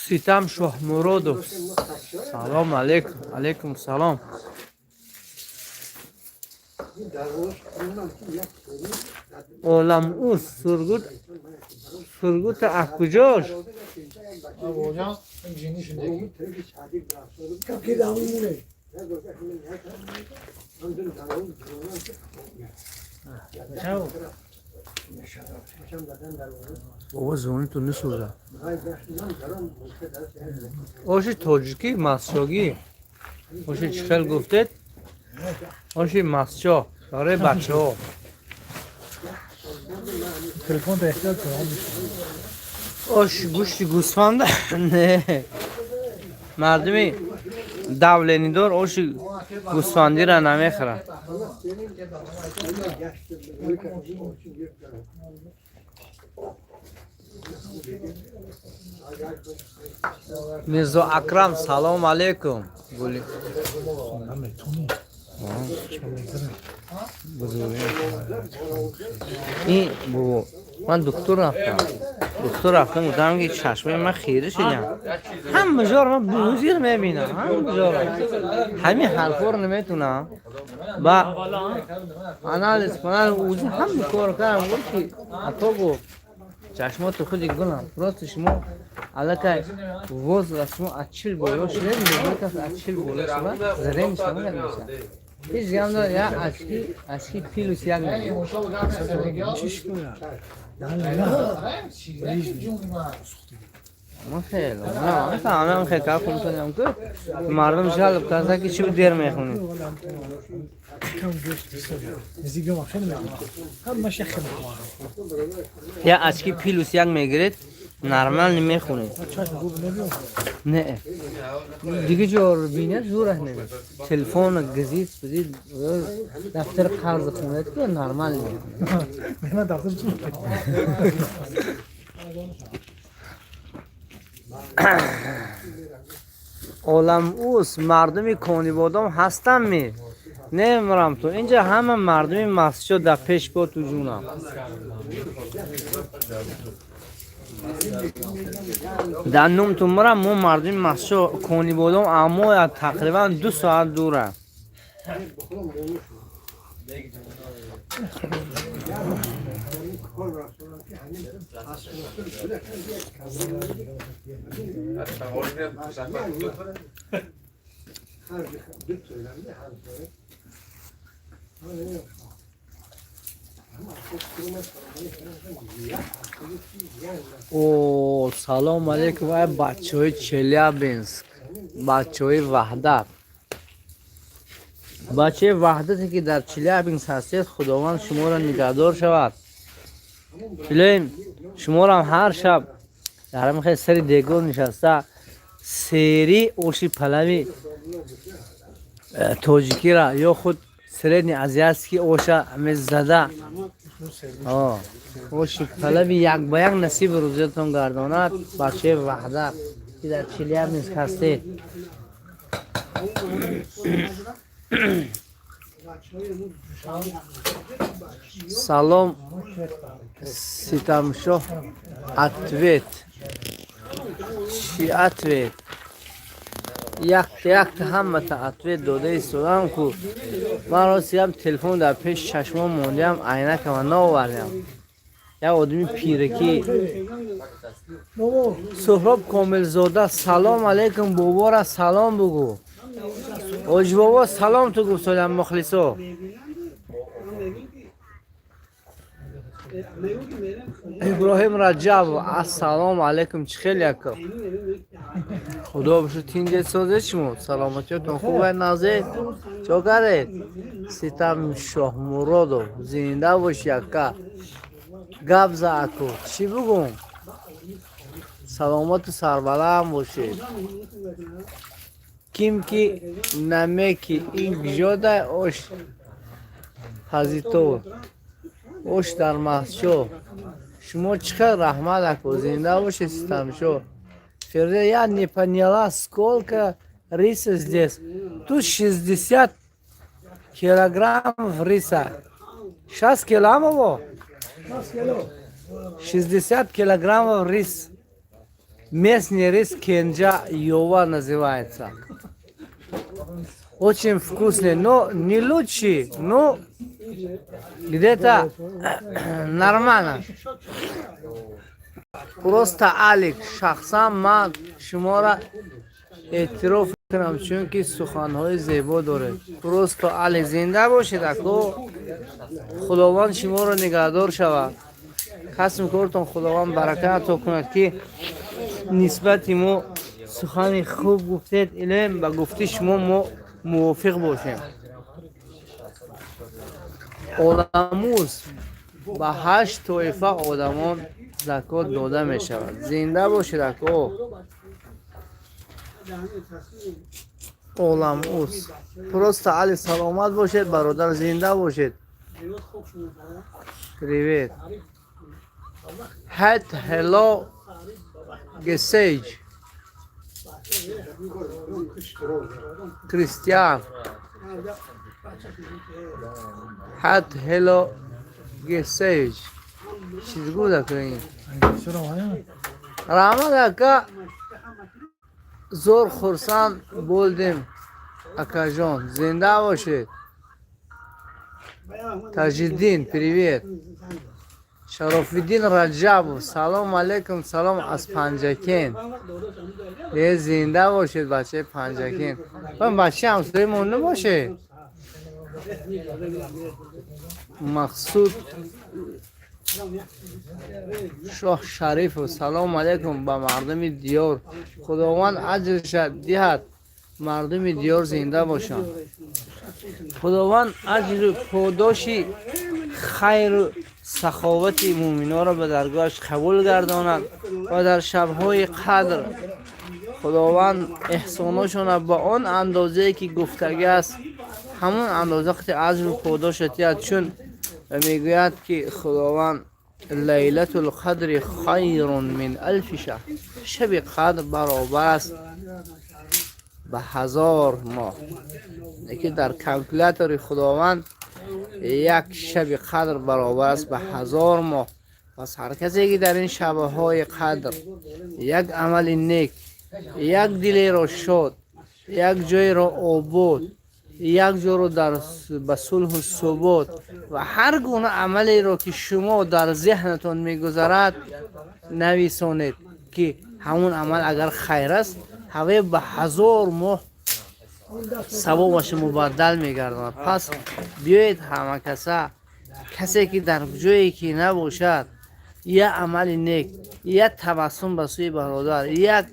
Ситам Шоҳмуродов. Салом алейкум. Алейкум салом. Олам уз Сургут, Сургут аз куҷош? Бобоҷон, ин ҷинни шудаги. Капки давмуне. Бобо, зонитон нисӯза. Оши тоҷикӣ масчогӣ. Оши чӣ хел гуфтед? Оши масчо барои бачаҳо. Телефон да эҳтиёт кун. Ош гӯшти гӯсфанда не. Мардуми давленидор оши гӯсфандиро намехӯрад. Мирзо Акрам, салом алейкум. Гули. Ин бобо, ман доктор рафтам. Доктор рафтам, гуфтам, ки чашмои ман хира шудам. Ҳама ҷоро ман бузир мебинам, ҳама ҷоро. Ҳамин ҳарфҳоро наметунам. Ба анализ кунам, узи ҳама кор кардам, гуфт, ки ато, гуфт, чашмоту худи гулам. Просто шумо аллакай возраст шумо аз 40 боло шуда, мегӯяд, аз 40 боло шуда, зрение шумо мешавад. Ҳеҷ гап надорад, як очки, очки плюс як мегирад. Ма хеле, на, фаҳмам, хеле кар хунтоням, ки мардум жалоб карда, ки чӣ дер мехонӣ. Кам гӯшт бисёр. Низигам вообще намегирам. Ҳамаш як хел. Як очки плюс як мегиред, нормально мехонед. Чашм хуб набиём. Не. Дига ҷо бинед, зӯраш намед. Телефон, газет, бизид, дафтари қарзи хонед, ки нормально мехонед. Ман дафтар чӣ? Олам уз, мардуми Конибодом ҳастам-ми? Немрам ту. Инҷа ҳама мардуми масҷид дар пеш бо ту ҷунам. Дар нум ту мурам, мо мардуми масҷид Конибодом, аммо тақрибан 2 соат дурам. О, салом алейкум, ай бачаҳои Челябинск, бачаҳои Ваҳдат, бачаи Ваҳдате, ки дар Челябинск ҳастед, Худованд шуморо нигаҳдор шавад. Илоҳим шуморам ҳар шаб дар ҳамин хел сари дегон нишаста, сери оши палави тоҷикира ё худ среднеазиатский оша ҳаме зада, оши палави як ба як насиби рӯзиятон гардонад. Бачаи Ваҳдат, ки дар Челябинск ҳастед. Салом, Ситамшоҳ. Ответ чи? Ответ якта якта ҳамата ответ дода истодам ку. Ман ростиам телефон дар пеши чашмон мондиам, айнакама наовардиам. Як одами пиракӣ. Суҳроб Комилзода, салом алейкум, бобора салом бугӯ. Оҷбобо, салом ту гуфтодам, мухлисо. Иброҳим Раҷабов, ассалому алайкум, чӣ хел, яко? Худо бошад, тинҷед, созед шумо, саломатиётон хуб, назед, чо кардед? Ситам Шоҳмуродов, зинда бош, яка. Гап за, аку, чӣ бугум? Саломату сарбаланд бошед. Ким ки намеки ин гижодай ош пазито ош дар маҳсчо шумо чӣ хел? Раҳмат, ако, зинда бошед, Ситамшо. Ферде, я не поняла, сколько риса здесь. Тут 60 килограммов риса. 6 килограммов? 60 килограммов рис. Местный рис кенджа йова называется. Очень вкусный, но не лучший, но где-то нормально. Просто Алик, шахсан ман шуморо эътироф кунам, чунки суханҳои зебо доред. Просто Алик, зинда бошед, ако, Худованд шуморо нигаҳдор шавад. Касбу кортон Худованд барака ато кунад, ки нисбати мо сухани хуб гуфтед. Илоҳим ба гуфти шумо мо мувофиқ бошем. Оламӯз ба ҳашт тоифа одамон закот дода мешавад. Зинда бошед, ако. Оламӯз. Просто Али, саломат бошед, бародар, зинда бошед. Привет. Hat hello Gesage. Кристиан. Hat hello Gesage. Чиз гуда кунин? Раҳмат, ака, зор хурсанд болдем, акаҷон, зинда бошед. Таҷиддин, привет. Шарофиддин Раҷабов, салом алейкум, салом аз Панҷакен. Е, зинда бошед, бачаи Панҷакен. Бачаи ҳамсоямон набошед? Мақсуд Шоҳ Шарифов, салом алейкум ба мардуми диёр. Худованд аҷрша диҳад, мардуми диёр зинда бошанд. Худованд аҷру подоши хайру саховати муъминонро ба даргоҳаш қабул гардонад ва дар шабҳои қадр Худованд эҳсоношонро ба он андозае, ки гуфтагӣ аст, ҳамон андоза қати аҷру подоша диҳад, чун мегӯяд, ки Худованд: лайлатул қадри хайрун мин алфи шаҳр. Шаби қадр баробар аст ба 1000 моҳ, лекин дар калкулятори Худованд як шаби қадр баробар аст ба 1000 моҳ. Пас ҳар касе, ки дар ин шабҳои қадр як амали нек, як дилеро шод, як ҷойро обод, як ҷоро дар ба сулҳу субот ва ҳар гуна амалеро, ки шумо дар зеҳнатон мегузарад, нависонед, ки ҳамон амал агар хайр аст, ҳаве ба 1000 моҳ савобаш мубаддал мегардонад. Пас биёед, ҳамакаса Касе ки дар ҷое ки набошад, як амали нек, як табассум ба сӯи бародар, як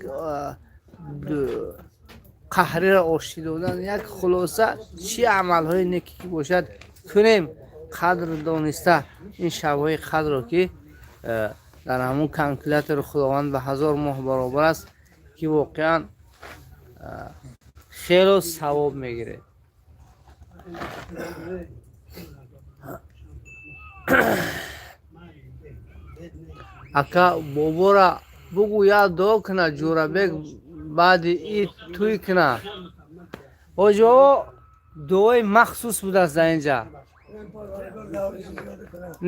қаҳриро оштӣ додан, як хулоса, чӣ амалҳои неке ки бошад, кунем, қадр дониста ин шабҳои қадрро, ки дар ҳамун калкулятори Худованд ба 1000 моҳ баробар аст, ки воқеан хело савоб мегиред. Ака, бобора бугӯ, як дуо куна, Ҷӯрабек баъди ид тӯй куна. Ҳоҷиҳо, дуои махсус будааст дар инҷа.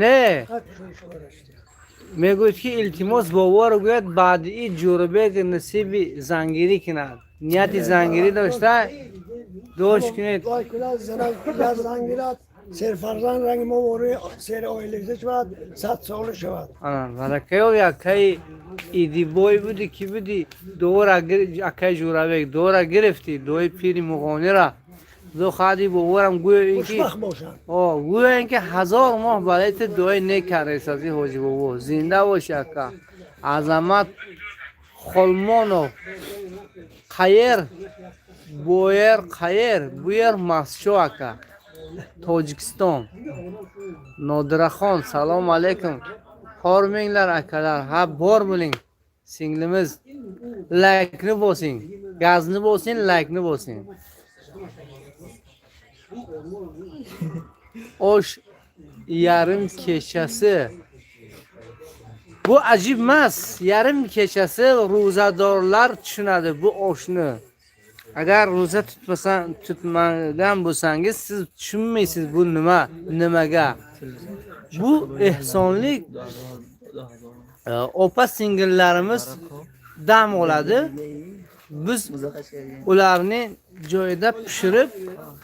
Не, мегӯяд, ки илтимос, боборо гӯяд, баъди ид Ҷӯрабек насиби зангирӣ кунад. Нияти зангирӣ дошта, дуош кунед. Серфарзанд ранги мо вори сер оилида шавад, 100 сола шавад. Баракаё, акаи идибой буди, ки буди, дуора, акаи Ҷӯрабек, дуора гирифтӣ, дуои пири муғонира. Худо хоҳади, боборам гӯё ин ки хушбахт бошанд. Гӯё ин ки 1000 моҳ барои ту дуои нек кардааст. Ҳоҷи бобо, зинда боши, ака. Азамат Холмонов, қаер буер, қаер буер масчо, ака, Тоҷикистон. Нодирахон, салому алайкум, hormanglar, akalar. Ha, bor bo'ling, singlimiz. Laykni bosing, gazni bosing, laykni bosing. Osh yarim kechasi, bu ajib emas. Yarim kechasi ro'zadorlar tushunadi bu oshni. Agar ro'za tutmasan, tutmagan bo'lsangiz, siz tushunmaysiz bu nima, nimaga bu ehsonlik. Opa singillarimiz dam oladi, biz ularni joyida pishirib,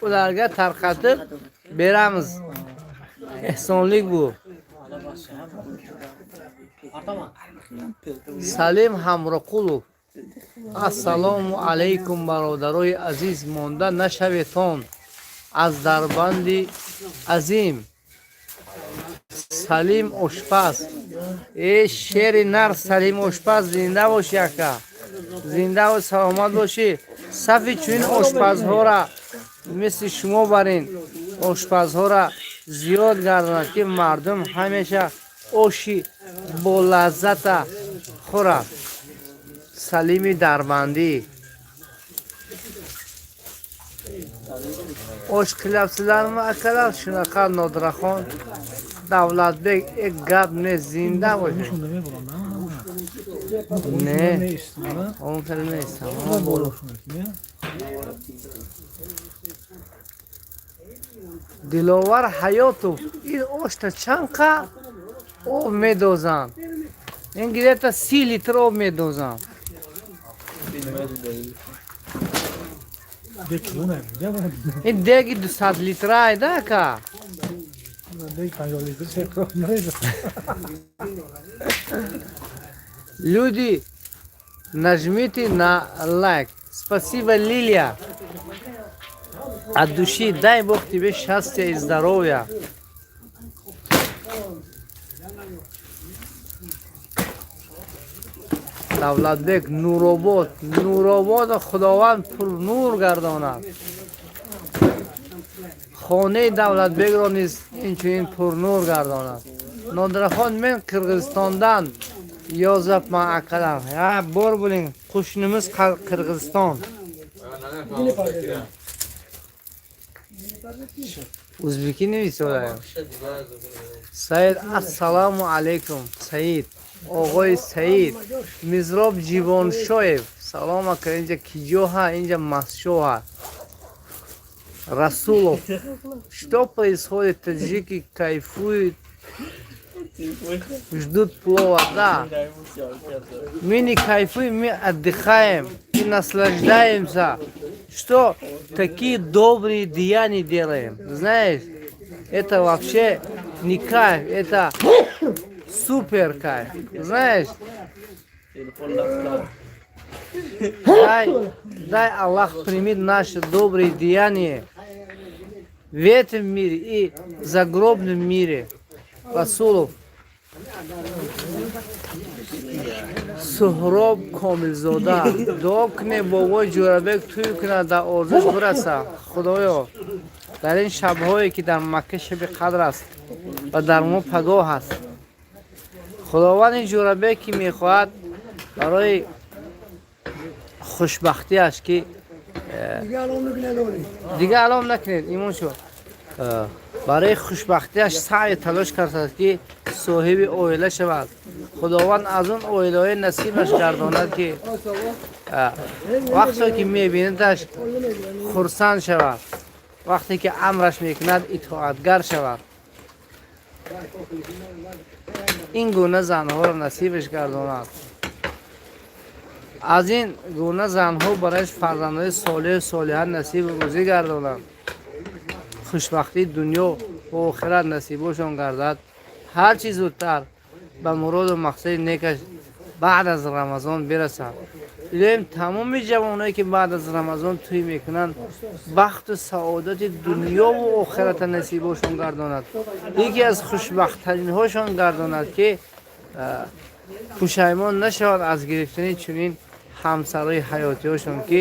ularga tarqatib beramiz. Ehsonlik bu. Салим Ҳамроқулов, ассалому алайкум, бародарои азиз, монда нашаветон, аз Дарбанди азим Салим ошпаз. Э, шери нар, Салим ошпаз, зинда бошӣ, ака, зиндаву саломат бошӣ. Сафи чунин ошпазҳора мисли шумо барин ошпазҳора зиёд гардонад, ки мардум ҳамеша оши болаззата хӯрад. Салими Дарбандӣ, osh qilyapsizlarmi, akalar, shunaqa? Nodiraxon, Давлатбек, э, гап не, зинда бошед. Не, он хел нест. Боло. Диловар Ҳаётов, ин ошта чанд қа об медозанд? Ин где-то 30 литр об медозанд. Дег калона. Ин деги 200 литра айда, ака. Дег 50 литр се намезад. Люди, нажмите на лайк. Спасибо, Лилия. От души, дай Бог тебе счастья и здоровья. Давлатбек, Нуробод, Нуробод, Худованд пурнур гардонад. Хонаи Давлатбекро низ инчунин пурнур гардонад. Нодирахон, мен Қирғизистондан yozapman, akalar. Ha, bor bo'ling, qo'shnimiz Qirg'iziston. O'zbeki nima? Саид, ассалому алайкум, Саид, оғои Саид. Мизроб Ҷивоншоев, салом, ака, инҷа киҷоҳа? Инҷа Масшоҳа. Расулов, что происходит? Таджики кайфуют, ждут плова. Да, мы не кайфуем, мы отдыхаем и наслаждаемся, что такие добрые деяния делаем. Знаешь, это вообще не кайф, это супер кайф. Знаешь, дай, дай Аллах примет наши добрые деяния. В этом мире и загробном мире. Расулов. Суҳроб Комилзода, дуо кунед, бобои Ҷӯрабек тӯй кунад, дар орзуш бираса. Худоё, дар ин шабҳое ки дар Макка шаби қадр аст ва дар мо пагоҳ аст, Худованд ин Ҷӯрабек ки мехоҳад барои хушбахтиаш ки дига алом накунед, имон шуд, барои хушбахтиаш саъю талош кардааст ки соҳиби оила шавад. Худованд аз он оилаҳои насибаш гардонад, ки вақте ки мебинадаш, хурсанд шавад, вақте ки амраш мекунад, итоатгар шавад. Ин гуна занҳоро насибаш гардонад, аз ин гуна занҳо барояш фарзандҳои солеҳу солиҳа насибу рӯзӣ гардонад, хушбахтии дунё ва охират насибошон гардад, ҳар чӣ зудтар ба муроду мақсади некаш баъд аз Рамазон бирасад. Илоҳим, тамоми ҷавоное ки баъд аз Рамазон тӯй мекунанд, бахту саодати дунёву охирата насибошон гардонад, яке аз хушбахттаринҳошон гардонад, ки пушаймон нашавад аз гирифтани чунин ҳамсарои ҳаётиҳошон, ки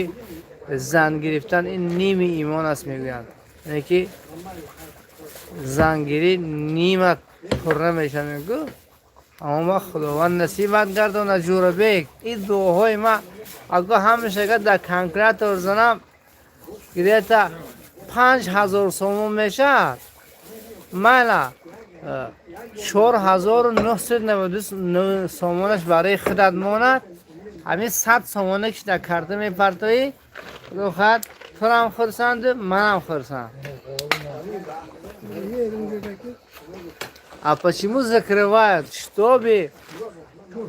зан гирифтан ин ними имон аст мегӯянд, яъне ки зангирӣ нимат пурра мешавад, мегӯ. Аммо вақт Худованд насибат гардонад, Ҷӯрабек. Ин дуоҳои ма аго ҳамеша дар калькулятор занам, где-то 5000 сомон мешавад. Майла, 4990 сомонаш барои худат монад, ҳамин 100 сомона ки дар карта мепартоӣ, худо хоҳад, турам хурсанду манам хурсанд. А почему закрывают? Чтобы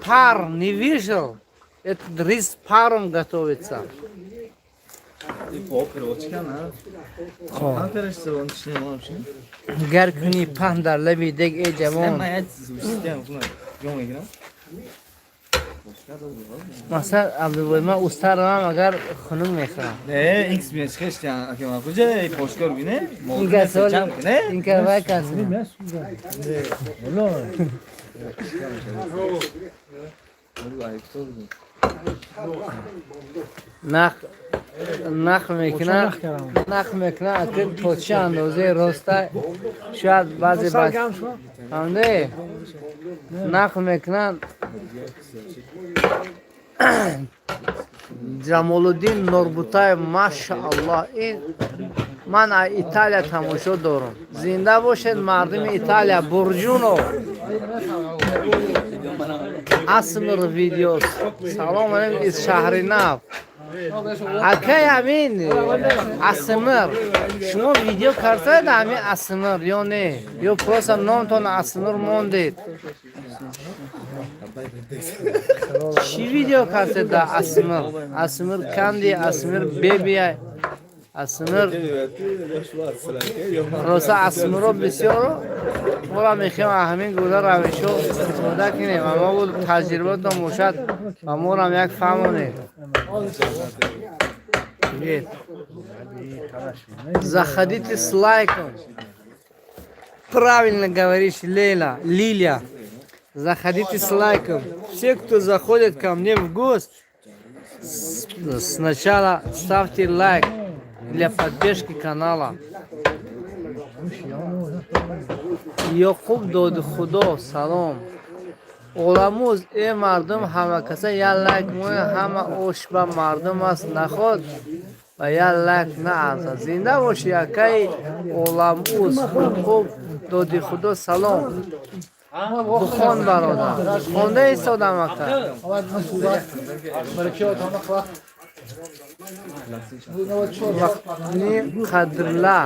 пар не вышел. Этот рис паром готовится. Бо переводчика на. Там перешел, он чӣ вообще? Гар кунӣ паҳн дар лаби дег, э ҷавон. Ман як зустям, ҷон мегирам. Масалан, Абдулбой, ман устарамам, агар хунук мехӯрам. Не, икс меш хештян, аки ман куҷа пошкор бине? Ин касол, ин кавай кас. Нах нах мекунад, нах мекунад, аки то чӣ андозе роста, шояд баъзе фаҳмидӣ, нах мекунанд. Ҷамолуддин Норбутаев, машааллоҳ, ин ман аз Италия тамошо дорам. Зинда бошед, мардуми Италия. Бурҷунов Асмр видеос, салом алейкум из шаҳри Нав. Акай, ҳамин Асмр, шумо видео кардед ҳамин Асмр ё не, ё просто номтон Асмр мондед? Чӣ видео кардед дар Асмр? Асмр канди, Асмр бебия, Асмр, роса Асмро бисёро. Моро мехоҳем аз ҳамин гуна равишҳо истифода кунем, аммо буд таҷрибатон бошад, ба морам як фаҳмонед. Привет. Заходите с лайком. Правильно говоришь, Лейла, Лилия. Заходите с лайком. Все, кто заходит ко мне в гость, сначала ставьте лайк для поддержки канала. Ёқуб Додихудо, салом. Оламуз, э мардум, ҳама каса як лайк монед, ҳама ош ба мардум аст, наход ва як лайк наарзад. Зинда бошӣ, акаи Оламуз. Ёқуб Додихудо, салом. Бухон, бародар. Хонда истодам, ака. Вақтни қадрла,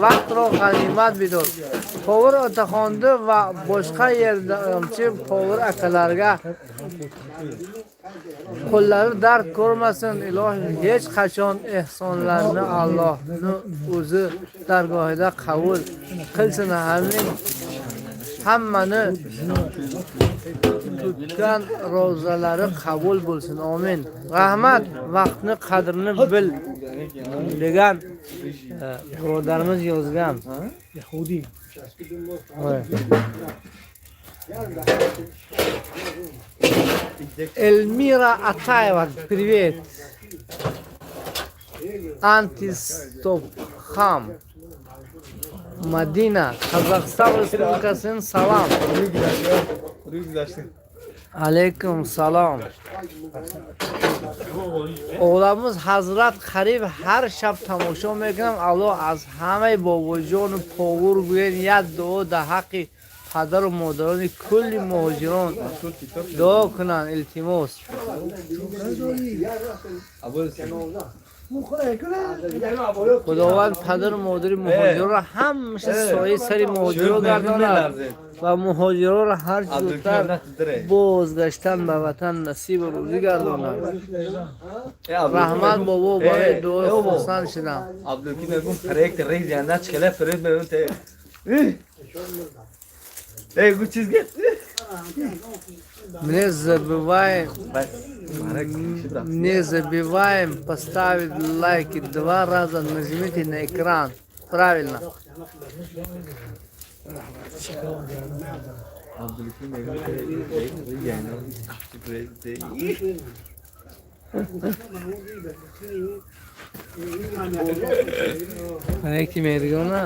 вақтро ғанимат бидор. Повар Отахонди ва boshqa yordamchi повар akalarga qo'llari dard ko'rmasin, ilohim, hech qachon ehsonlarni Allohni o'zi dargohida qabul qilsin. Amin. Hammani tutgan ro'zalari qabul bo'lsin. Amin. Rahmat. Vaqtni qadrini bil degan birodarimiz yozgan. Yahudi. Voy. Эльмира Атаева, привет. Антистопхам. Мадина, Казахстан Республикасының салам. Алейкум салом. Оғламыз Ҳазрат қариб ҳар шаб тамошо мекунам. Аллоҳ аз ҳамаи бобоҷону повур гӯен як дуо дар ҳаққи падару модарони кулли муҳоҷирон дуо кунанд, илтимос. Худованд падару модари муҳоҷиронро ҳамаша сояи сари муҳоҷиро гардонад ва муҳоҷиронро ҳарчи зудтар бозгаштан ба ватан насибу рӯзӣ гардонад. Раҳмат, бобо, барои дуои хурсанд шудам. Абдулки мегум проект рейз янда чхеле фред мегум те. Эй, гу чиз гет. Не забываем, не забываем поставить лайки, два раза нажмите на экран. Правильно. Абдулки мегум проект рейз янда проект те. Проекти Мергона.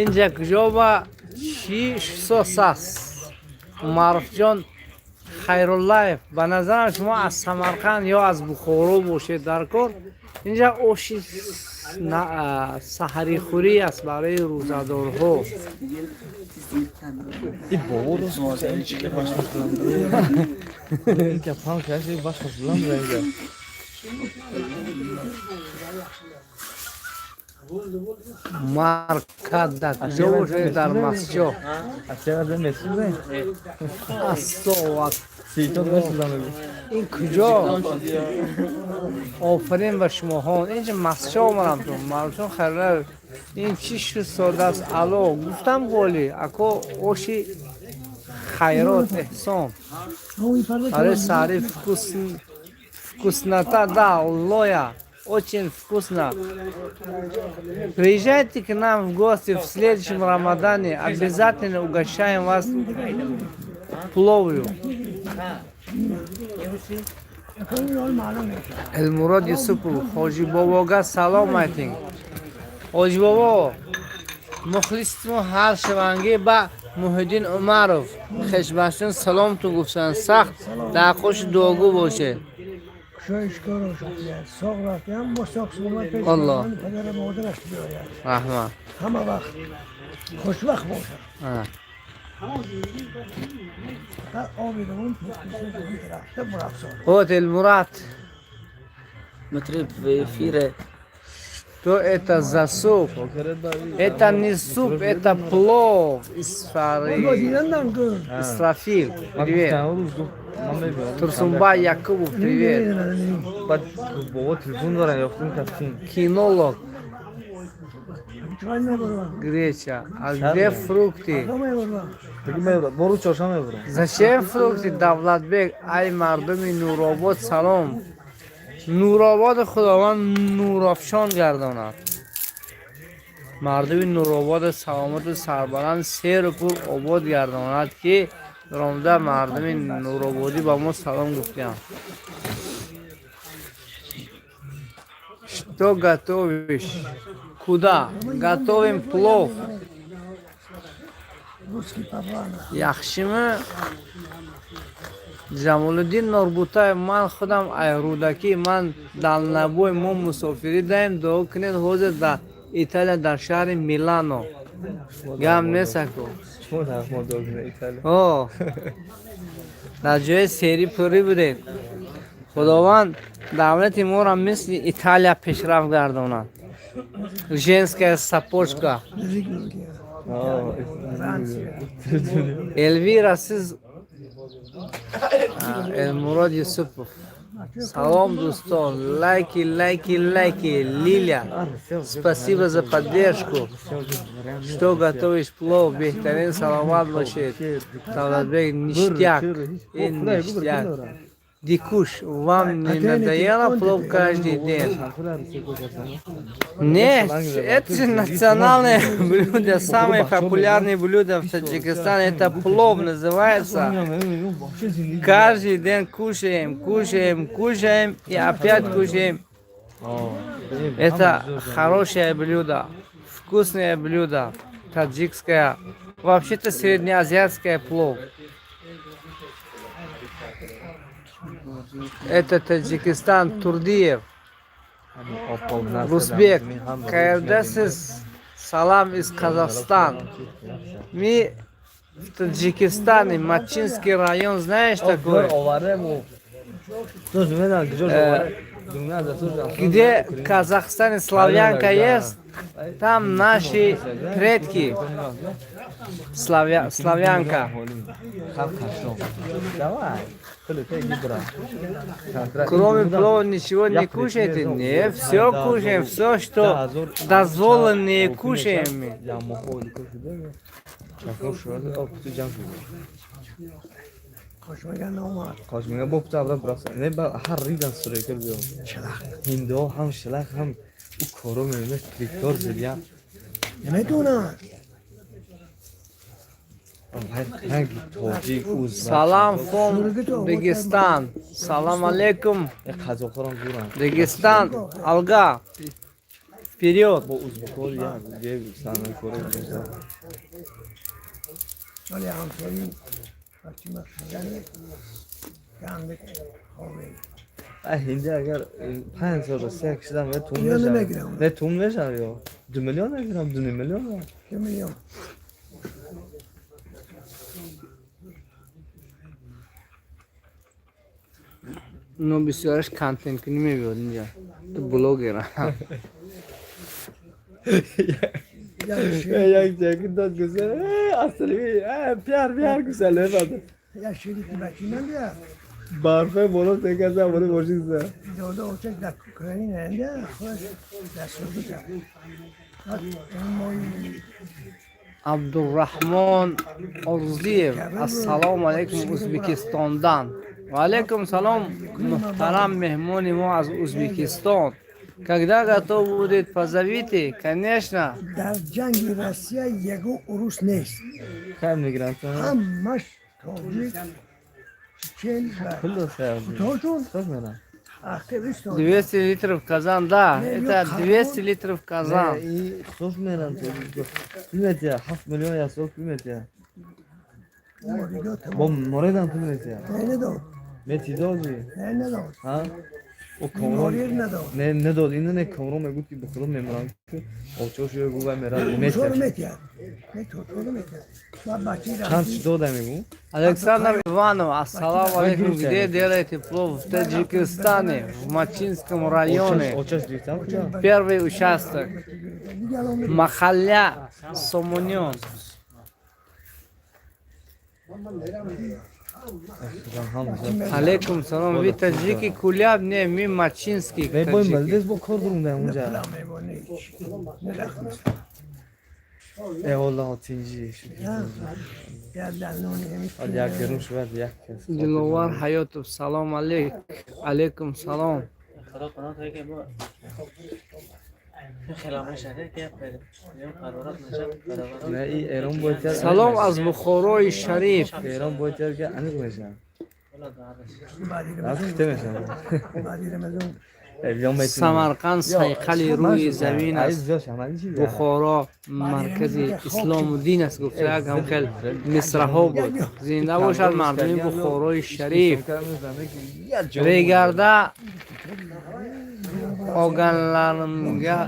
Инҷа куҷо ба чӣ сос аст? Маъруфҷон Хайруллаев, ба назарам шумо аз Самарқанд ё аз Бухоро бошед дар кор. Инҷа оши саҳарихӯрӣ аст барои рӯзадорҳо. И бобо рост ин чӣ баш мекунам. Ин капам каши баш хосулам инҷа. Маркада куҷо бошед? Дар Масҷо. Ача месӯзе. Ассоват. Ситон месӯзам. Ин куҷо? Офарин ба шумоҳо. Инҷа Масҷо омадам ту. Маъруфҷон Хайруллаев. Ин чӣ шуд сода аст? Ало, гуфтам голи. Ако оши хайрот эҳсон. Барои саҳари вкуснота, да, лоя. Очень вкусно. Приезжайте к нам в гости в следующем Рамадане. Обязательно угощаем вас пловью. Элмурод Юсупов, Ҳоҷи бобога салом айтинг. Ҳоҷи бобо, мухлиситон ҳар шавангӣ ба Муҳиддин Умаров хешбахшон саломтон гуфтанд. Сахт дар қоши дуогӯ бошед. Кушоишкор шуд. Соғ рафтам, бо соғ саломат пеш Аллоҳ. падар модараш биёяд. Раҳмат. Ҳама вақт хушвақт бошад. Фақат оби равон рафта бурафсон. Вот Элмурат. Смотри, в эфире. Что это за суп? Это не суп, это плов из фары. Исрафил, привет. Турсунбай Якубов, привет. Баъд бобо телефон дорам, ёфтим кафтин. Кинолог. Греча. А где фрукты? Бору чоршам мебурам. Зачем фрукты, Давлатбек? Ай мардуми Нуробод салом. Нуробод худованд нурафшон гардонад. Мардуми Нуробод саломату сарбаланд серу пур обод гардонад, ки ромда мардуми Нурободӣ ба мо салом гуфтиям. Что готовишь? Куда? Готовим плов. Яхшими? Ҷамолиддин Норбутаев, ман худам ай Рӯдакӣ, ман дальнобой, мо мусофирӣ даем, дуо кунед, ҳозир дар Италия, дар шаҳри Милано. Гам нест аку. Шумо тараф мо дуо кунед Италия. О, дар ҷои сери пурӣ будед. Худованд давлати моро мисли Италия пешрафт гардонад. Женская сапожка. Эльвира, сиз Элмурод Юсупов. Салом, дӯстон, лайки, лайки, лайки. Лиля, спасибо за поддержку. Что готовишь? Плов беҳтарин, саломат бошед. Давлатбек, ништяк, ин ништяк. Дикуш, вам не надоело плов каждый день? Нет, это же национальное блюдо, самое популярное блюдо в Таджикистане, это плов называется. Каждый день кушаем, кушаем, кушаем и опять кушаем. Это хорошее блюдо, вкусное блюдо, таджикское, вообще-то среднеазиатское плов. Это Таджикистан, Турдиев. Русбек, qayerdasiz? Салам из Казахстан. Мы в Таджикистане, Мачинский район, знаешь такой? Где в Казахстане славянка есть, там наши предки. Славянка. Кроме плова ничего не кушаете? Не, все кушаем, все, что дозволенное, кушаем. Қошмага наомад. Қошмага бо пута аввал браса. Не ба ҳар ридан сурекер биё. Ҳиндо ҳам шилақ ҳам ӯ коро мемес трактор зидя. Намедонам. Тоҷик, узбек. Салам from Дагестан. Салам алейкум. Қазоқҳорам зуранд. Дагестан, алға. Вперед. Бо узбекҳо як сармоякоро. Вале ҳамсои бачи махшудани ганди хобе. Ҳинди агар 5 сол Россия кишидам, не тум Миллион мешавам. намегирам. Не тум мешавам ё. 2 миллион мегирам, 2,5 миллион. 2 миллион. Ну, бисёраш контент кунӣ мебиёд инҷа. Ту блогера. Як ҷаки дод гузар, аслӣ, пиар пиар гузале бад. Як шерики бачи ман бия. Барфе боло текаса боло бошид. Дода очак дар Украина энда худаш дар Сургут. Мои Абдурраҳмон Орзиев. Ассалому алайкум Узбекистондан. Ва алайкум салом, муҳтарам меҳмони мо аз Узбекистон. Когда готов будет, позовите, конечно. Дар ҷанги Россия ягон урус нест. Кай мегиранд? Ҳамаш тоҷик, чечен ва Пул дод. Худошон Чӣ мерам? ақиб истод. 200 литров казан, да, это 200 литров казан. Хуш мерам. Пул метия, 7 миллион як сол пул метия. Мориго Бо тамом. моредам пул метия. Не надод. Мети доди? Не надод. Ҳа? О Комрон Морир надод. не недод, ино не Комрон мегуфт ки ба худо мемурам ки очош ё гува мерад Чор метия. метиҳад. Не чор метиҳад. Ва бачи Чанд чӣ дода мегу? Александр Иванов, ассалому алейкум. Где делаете плов? В Таджикистане, в Мачинском районе. Очаш гирифтам куҷо? Первый участок. Махалля Сомонион. Алейкум салом. Ви таджики Куляб? Не, ми Мачинский Не бой таджики. малдес бо кор бурунда унҷа. Э валлоҳ тинҷи. Як гирун шуд як кас. Диловар Ҳаётов, салом алейк. Алейкум салом. خدا پناه تا که ما خلاف شده که پرورات نشد. Не и Эрон бояд Салом аз Бухорои Шариф. Эрон бояд ки аниқ мешам. Аз ките мешам. Самарқанд сайқали рӯи замин аст. Бухоро маркази ислому дин аст, гуфта як ҳамхел мисраҳо буд. Зинда бошад мардуми Бухорои Шариф. Регарда оғанларимга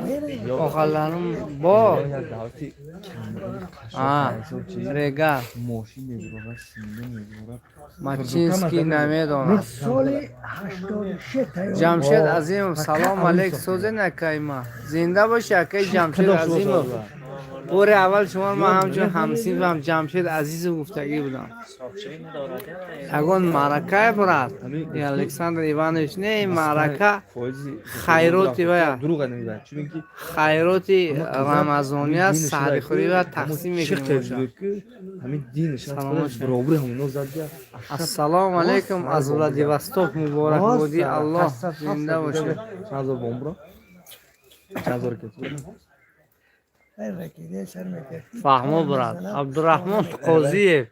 оғанларим бор. А, Регар. Мачинский намедонад. Соли 86 тайёр. Ҷамшед Азимов, салом алейк, созен акайма. Зинда боши, акай Ҷамшед Азимов. Бори аввал шумо ман ҳамчун ҳамсинфам Ҷамшед Азизов гуфтагӣ будам. Ягон маъракае, брат, Александр Иванович, не маърака, хайроти вая, хайроти рамазония, саҳрихӯрӣ ва тақсим мекунем. Ассалому алайкум аз Владивосток, муборакбодӣ, Аллоҳ зинда бошед. Фаҳмо, брат. Абдураҳмон Қозиев,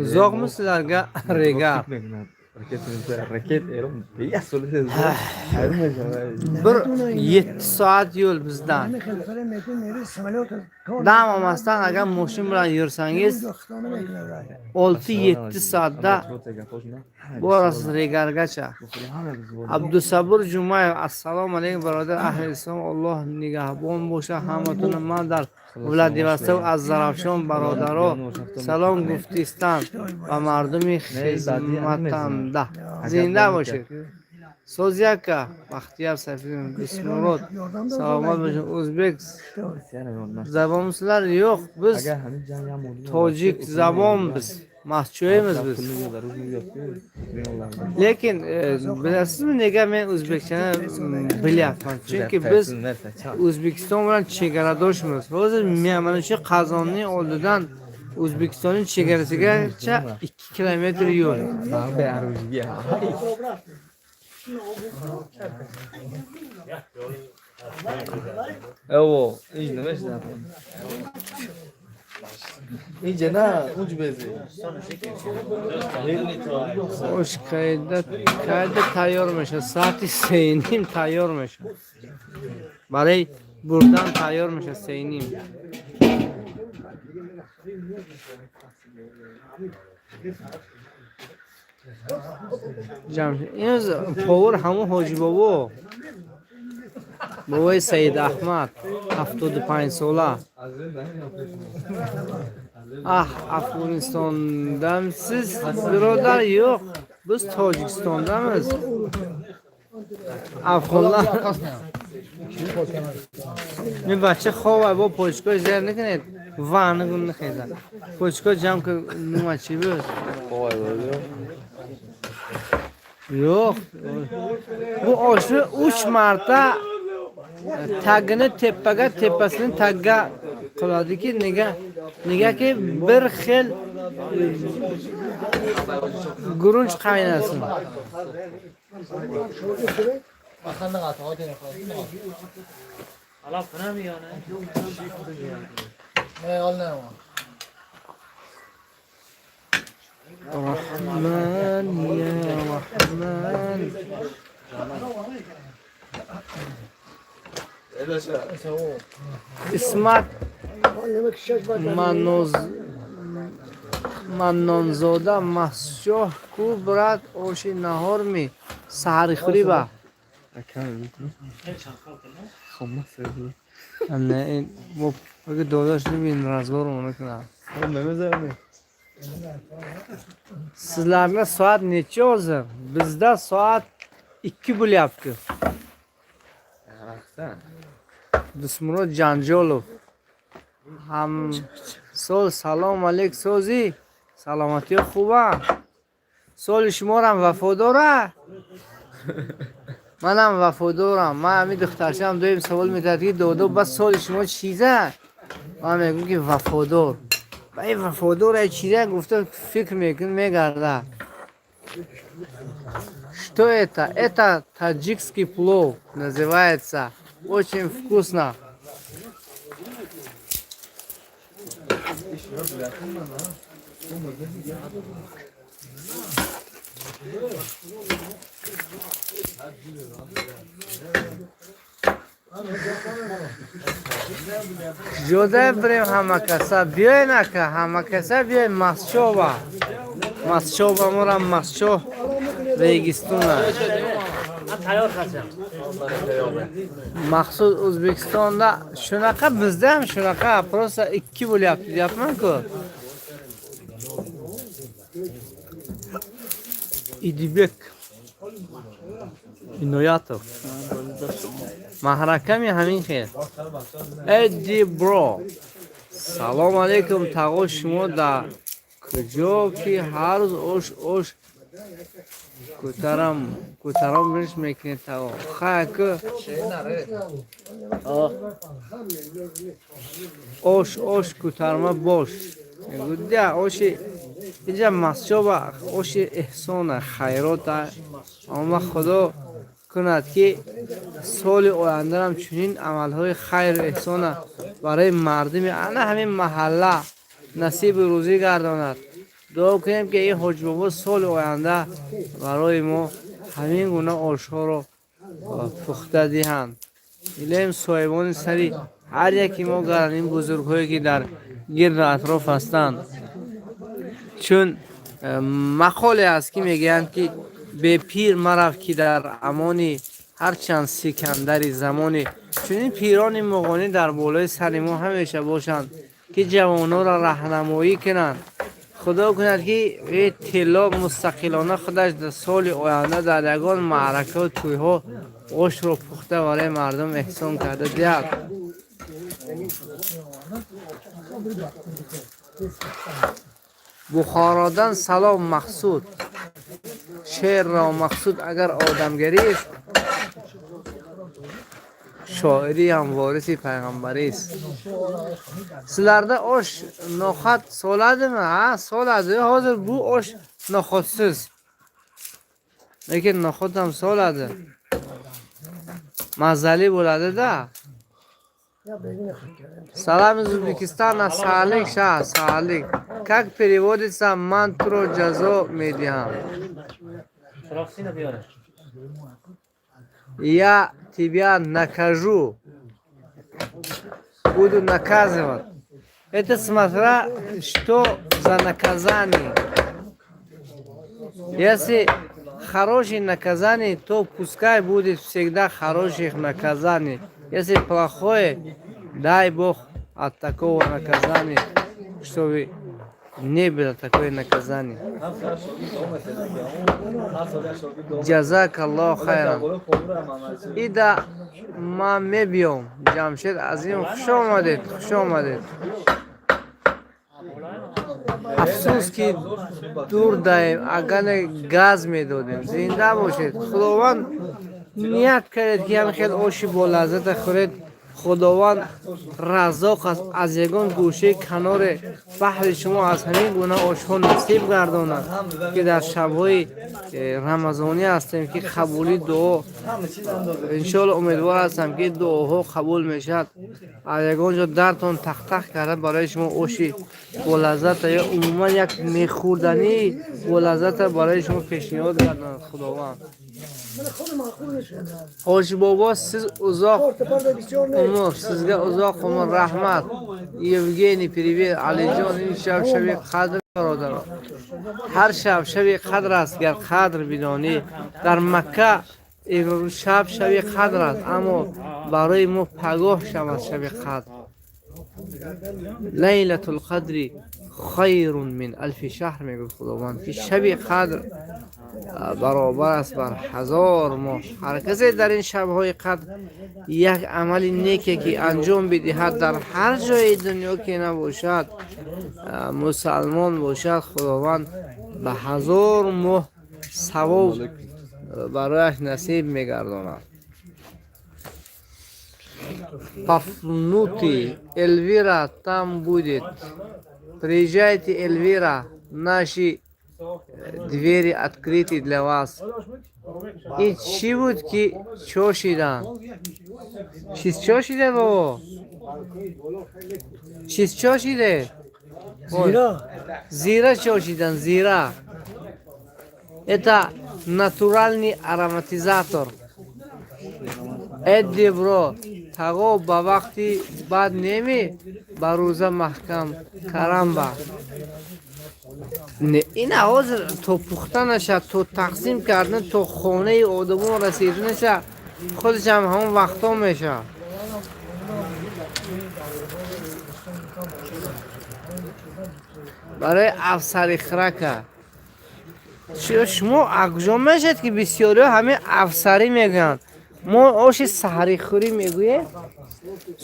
uzoqmi sizlarga Regar? 1-7 soat yo'l bizdan. Dam olmasdan agar moshin bilan yursangiz, 6-7 soatda borasiz Regargacha. Abdusabur Jumayev, assalomu alaykum, бародар аҳли ислом, Аллоҳ нигаҳбон боша ҳаматона. Ман дар Владивосток аз Зарафшон, бародаро салом гуфтистанд ба мардуми хизматанда, зинда бошед. Созяка Бахтияр Сайфиддин Бисмурод, саломат бошед. O'zbek zabonsizlar? Yo'q, biz tojik zabonmiz, mahchuyimiz biz. Lekin bilasizmi, nega men o'zbekchani bilyapman? Chunki biz O'zbekiston bilan chegaradoshmiz. Hozir men mana shu qozonning oldidan O'zbekistonning chegarasigacha 2 kilometr yo'l. Evo, hiç nima ishlab. Инҷа на, унҷ бези. Ош кайда кайда тайёр мешавад? Соати 3:30 тайёр мешавад. Барои бурдан тайёр мешавад 3:30. Ҷамшед имрӯз повар ҳамун ҳоҷи бобо, бобои Саид Аҳмад, 75 сола. Аҳ, Afg'onistondamisiz, birodar? Yo'q, biz Tojikistondamiz. Afg'onlar ин бача хова бо почкои зер накунед, ванна гум нахезад. Почко ҷамъ ки нума чӣ буд? Yo'q, bu oshni uch marta tagini tepaga, tepasini tagga qiladiki, nega negaki bir xil guruch qaynasin. Baxanda qatig'i kerak qoldi. Aloq kunami yo ne? Ne olmayman. Rahman ya Rahman. Ismat Manoz Маннонзода, Масҷоҳ ку, брат? Оши наҳорми, саҳарихӯрӣ ба? Не, ин бо додаш небин, разговор мекунам. Sizlarni soat necha hozir? Bizda soat 2 bo'lyapti. Dusmurod Janjolov. Ham сол, салом алейк, сози, саломатӣ хуба? Соли шуморам вафодора? Манам вафодорам. Ман ҳами духтарчаам доим савол медиҳад, ки додо, бас соли шумо чиза? Ман мегӯм, ки вафодор. Ва ин вафодор ай чиза гуфта фикр мекун, мегарда. Что это? Это таджикский плов называется. Очень вкусно. Ҷода бирем, ҳама каса биёен, ака, ҳама каса биёен Масчова. Масчова морам, Масчо регистона. Махсус O'zbekistonda shunaqa, bizda ham shunaqa, просто ikki bo'lyapti deyapman-ku. Idibek. Иноятов маҳраками ҳамин хел. Эдди бро, салом алейкум. Тағо, шумо дар куҷо, ки ҳар рӯз ош, ош кутарам кутаром риш мекунед, тағо? Хаяку ош, ош кутарма бош мегӯдя. Оши инҷа масҷоба, оши эҳсона, хайрота. Амма худо кунад, ки соли ояндарам чунин амалҳои хайру эҳсона барои мардуми ана ҳамин маҳалла насибу рӯзӣ гардонад. Дуо кунем, ки ин ҳоҷибобо соли оянда барои мо ҳамин гуна ошҳоро пухта диҳанд. Илоҳим, соҳибони сари ҳар яки мо гарданд ин бузургҳое, ки дар гирду атроф ҳастанд. Чун мақоле аст, ки мегӯянд, ки бепир марав, ки дар амони, ҳарчанд сикандари замони. Чунин пирони муғонӣ дар болои сари мо ҳамеша бошанд, ки ҷавононро раҳнамоӣ кунанд. Худо кунад, ки тилло мустақилона худаш дар соли оянда дар ягон маъракаву тӯйҳо ошро пухта барои мардум эҳсон карда диҳад. Бухородан салом, Мақсуд. Шеърро мақсуд агар одамгарист, шоириам вориси пайғамбарист. Sizlarda osh no'xat soladimi? Ha, soladi. Hozir bu osh no'xatsiz, lekin no'xat ham soladi, mazali bo'ladi-da. Салам из Узбекистана, Салик Ша, Салик. Как переводится «Ман туро ҷазо медиҳам»? Чароғ сина биёре. Я тебя накажу. Буду наказывать. Это смотря что за наказание. Если хорошее наказание, то пускай будет всегда хороших наказаний. Если плохое, дай Бог от такого наказания, чтобы не было такое наказание. Ҷазак Аллоҳ хайран. Ида ман мебиём. Ҷамшед Азимов, хуш омадед, хуш омадед. Афсӯс, ки дур даем, агане газ медодем. Зинда бошед. Худованд ният кардед, ки ҳам хел оши болаззата хӯред. Худованд раззоқ аст, аз ягон гӯшаи канори баҳри шумо аз ҳамин гуна ошҳо насиб гардонад, ки дар шабҳои рамазонӣ ҳастем, ки қабули дуо, иншоалло, умедвор ҳастам, ки дуоҳо қабул мешавад. Аз ягон ҷо дартон тахтах карда, барои шумо оши болаззата ё умуман як мехӯрдании болаззата барои шумо пешниҳод гардонад худованд. Ҳоҷибобо, сиз uzoq umr, sizga uzoq umr, rahmat. Евгений, привет. Алиҷон, ин шаб шаби қадр, бародаро. Ҳар шаб шаби қадр аст, гар қадр бидонӣ. Дар Макка шаб шаби қадр аст, аммо барои мо пагоҳ шавад шаби қадр. ليلة القدر خير من ألف شهر, мегӯяд Худованд, ки шаби қадр баробар аст бар 1000 моҳ. Ҳар касе дар ин шабҳои қадр як амали неке ки анҷом бидиҳад, дар ҳар ҷои дунё ки набошад, мусалмон бошад, Худованд ба 1000 моҳ савоб барояш насиб мегардонад. Пафнутий, Эльвира там будет. Приезжайте, Эльвира, наши двери открыты для вас. Ин чӣ буд, ки чошидан? Чиз чошиде, бобо? Чиз чошиде? Зира. Зира чошидан, зира. Это натуральный ароматизатор. Эдди бро, тағо, ба вақти бад неми, ба рӯза маҳкам карамба. Не, ина ҳозир то пухта нашад, то тақсим кардан, то хонаи одамон расиданаша, худашам ҳамон вақтҳо мешавад. Барои афсари храка. Шумо акҷо мешавед, ки бисёриҳо ҳамин афсарӣ мегӯянд. Мо оши саҳарихӯрӣ мегӯем,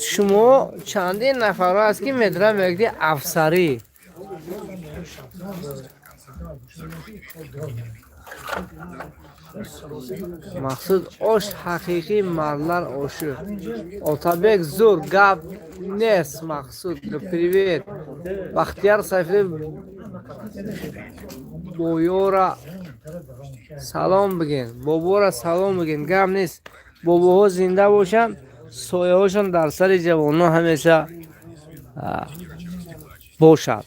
шумо чандин нафарҳо аст, ки медра мегӯед афсарӣ. Мақсуд ош ҳақиқӣ марлар оши. Отабек зур гап нест. Мақсуд, привет. Бахтияр Сайфиев, боёра салом бигин, бобора салом бигин. Гап нест, бобоҳо зинда бошанд, сояҳошон дар сари ҷавонон ҳамеша бошад.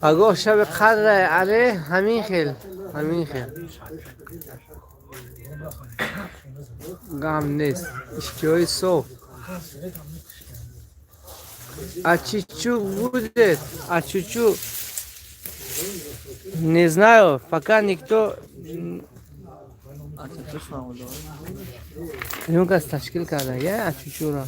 Агоҳ шаби қадре але ҳамин хел, ҳамин хел. Гам нест, иштиҳои соф. А чучу будет? А чучу не знаю, пока никто. Ин кас ташкил карда я ачучуро.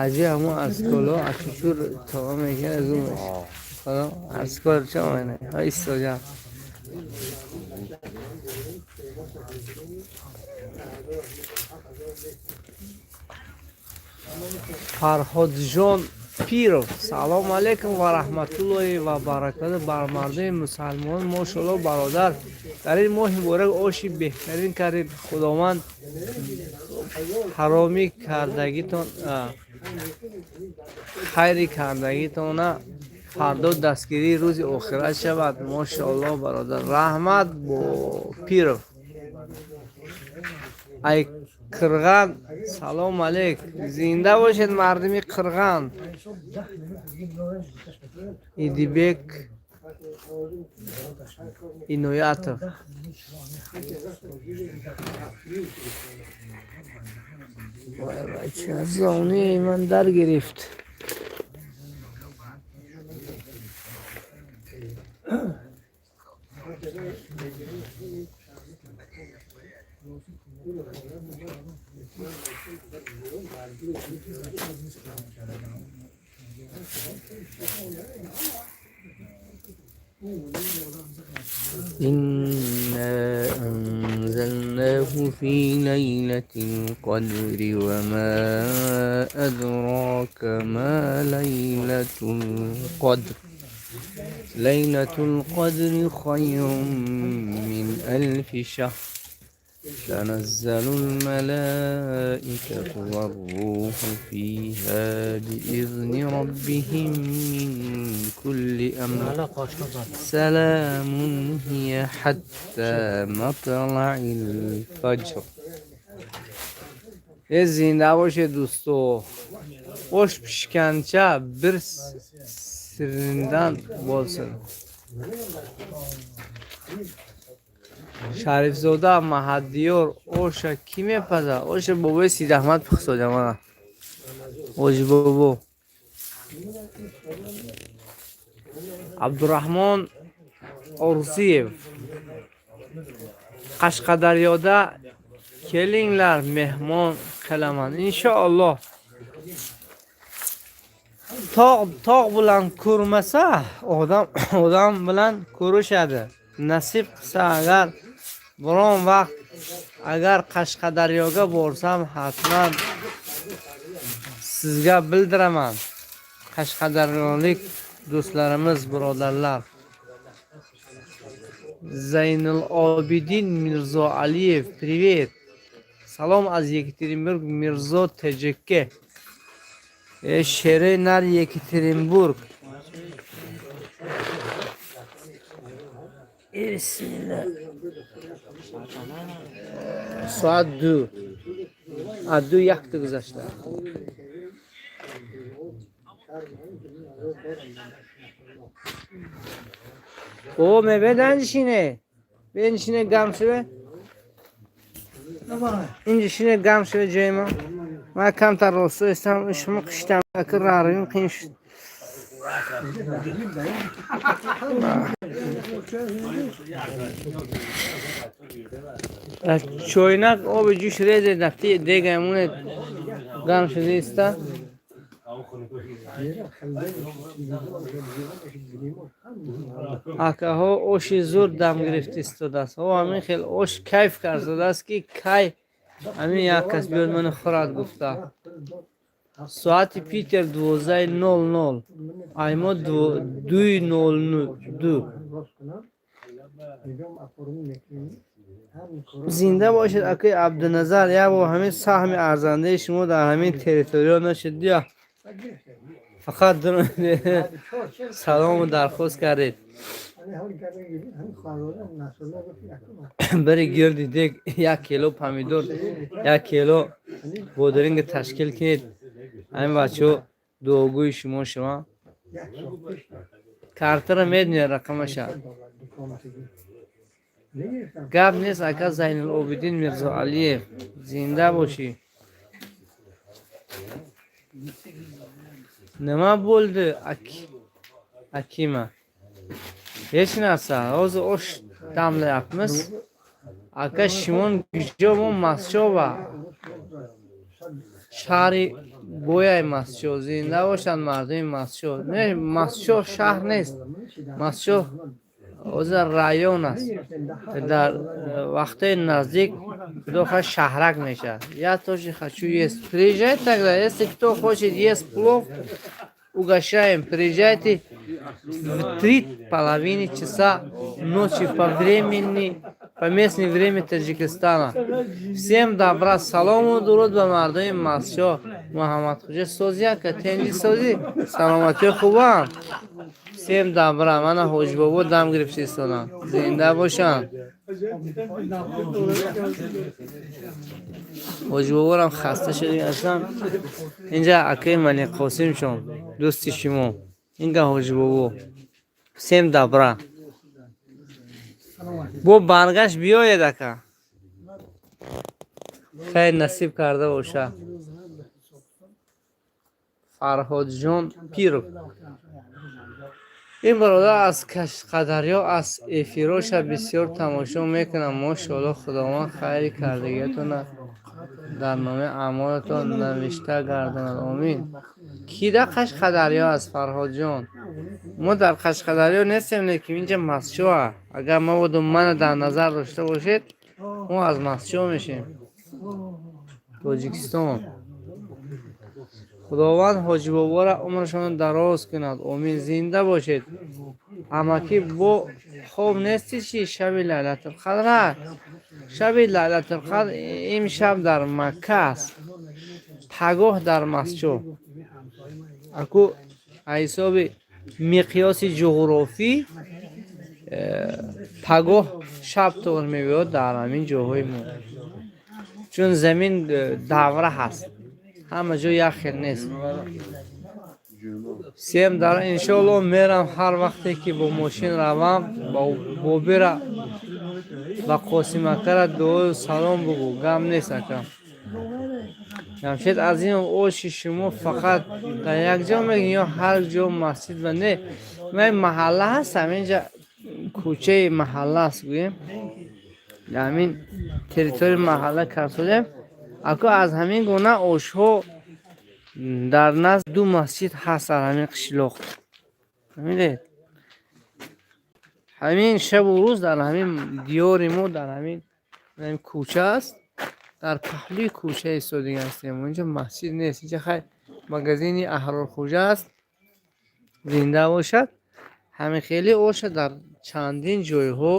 Аҷи ҳамо аз коло ачучур то мекард, аз ӯ аз кор ча омада истода. Фарҳодҷон Пиров, салому алайкум ва раҳматуллоҳи ва баракату бар мардуми мусалмон. Мошалло, бародар, дар ин моҳи муборак оши беҳтарин кардед. Худованд ҳаромӣ кардагитон, хайри кардагитона фардо дастгирии рӯзи охират шавад. Мошоалло, бародар, раҳмат. Бо Пиров ай Қирған салом алейк. Зинда бошед, мардуми Қирған. Идибек Иноятов. Вай, зонии ман дар гирифт. إنا أنزلناه في ليلة القدر وما أدراك ما ليلة القدر ليلة القدر خير من ألف شهر تنزل الملائكة والروح فيها بإذن ربهم من كل أمر سلام هي حتى مطلع الفجر. Зинда бошед, дӯсто. Ош пишганча bir shirindan bo'lsin. Шарифзода Маҳаддиёр, оша кӣ мепазад? Оша бобои Сидаҳмад пухтода мана. Оҷи бобо. Абдураҳмон Орзиев. Qashqadaryoda kelinglar, mehmon qilaman. Inshaalloh. Tog' tog' bilan ko'rmasa, odam odam bilan ko'rishadi. Nasib qilsa, agar biron vaqt agar Qashqadaryoga borsam, hatman sizga bildiraman. Qashqadaryolik do'stlarimiz, birodarlar. Zaynul Obidin Mirzo Aliyev, привет. Салом аз Екатеринбург, Мирзо ТЖК. Шере нар Екатеринбург. Бисмилла. Соат 2. А 2 якта гузашта. О, мебе даншине. Беншине гам шиве. Инҷа шине, гам шиве ҷои ма. Ман камтар росто истам, шумо қиштам, аки рарим қин шуд. Дар чойнак оби ҷӯш резед, нафти дега монед, гарм шуда иста. Акаҳо оши зур дам гирифта истодааст. О, ҳамин хел ош кайф кардааст, ки кай ҳамин як кас биёд, мани хӯрад гуфта. Соати Питер 12:00, аймо 2:02. Зинда бошед, акаи Абдуназар. Як бор ҳамин саҳми арзандаи шумо дар ҳамин территориё нашуд, дия. Фақат салому дархост кардед. Бари гирди дег як кило помидор, як кило бодиринг ташкил кунед. Ҳамин бачаҳо дуогӯи шумо шаванд. Картара медонед рақамаша. Гап нест, ака Зайнулобидин Мирзоалиев. Зинда бошӣ. Nima bo'ldi, Akima? Hech narsa. Hozir osh damlayapmiz. Aka Shimon Gijomon Masjova. Шаҳри Бояй Масҷо. Зинда бошанд мардуми Масҷо. Не, Масҷо шаҳр нест. Масҷо ҳозир район аст. Дар вақтҳои наздик, худо хоҳад, шаҳрак мешавад. Я тоже хочу есть. Приезжай тогда, если кто хочет есть плов, угощаем. Приезжайте в 3:30 часа ночи по времени, по местному времени Таджикистана. Всем добра, салому дуруд ба мардуми Масҷо. Муҳаммадхуҷа созӣ, ака, тенҷи созӣ, саломатӣ хубам. Всем добра. Мана Ҳоҷибобо дам гирифта истодам. Зинда бошанд. Ҳоҷибоборам хаста шуда ҳастам. Инҷа акаи Малик Қосимшон, дӯсти шумо. Инга Ҳоҷибобо. Всем добра. Бо баргашт биёед, ака. Хайр насиб карда боша. Фарҳодҷон Пиров. Ин бародар аз Кашқадарё аз эфироша бисёр тамошо мекунам. Мошоалло, Худованд хайри кардагиятонро дар номаи аъмолатон навишта гардонад. Омин. Кӣ дар Қашқадарё аст, Фарҳодҷон? Мо дар Қашқадарё нестем, лекин инҷа Масчоа. Агар мабодо мана дар назар дошта бошед, мо аз Масчо мешем. Тоҷикистон. Худованд Ҳоҷибоборо умрашонро дароз кунад. Омин. Зинда бошед. Амакӣ, бо хоб нести чӣ? Шаби Лайлатулқадр. Шаби Лайлатулқадр имшаб дар Макка аст. Пагоҳ дар Масчо. Аку ҳисоби миқёси ҷуғрофӣ пагоҳ шаб тор мебиёд дар ҳамин ҷоҳои мо. Чун замин давра ҳаст. Ҳама ҷо як хел нест. Всем дар иншоалло мерам, ҳар вақте ки бо мошин равам, бобира ба Қосим акара дуою салом бугӯ. Гап нест, ака. Ҷамшед Азимов, оши шумо фақат дар як ҷо мегӯед ё ҳар ҷо масҷид ва не? Ман маҳалла ҳастам, инҷа кӯчаи маҳалла аст, гӯем. Дар ҳамин территорияи маҳалла кардодем. Аку аз ҳамин гуна ошҳо дар назд ду масҷид ҳаст дар ҳамин қишлоқ. Фаҳмидед? Ҳамин шабу рӯз дар ҳамин диёри мо, дар ҳамин кӯча аст. Дар паҳлӯи кӯча истодагӣ ҳастем. Инҷа масҷид нест. Инҷа хай магазини Аҳрорхӯҷа аст. Зинда бошад. Ҳамин хеле оша дар чандин ҷойҳо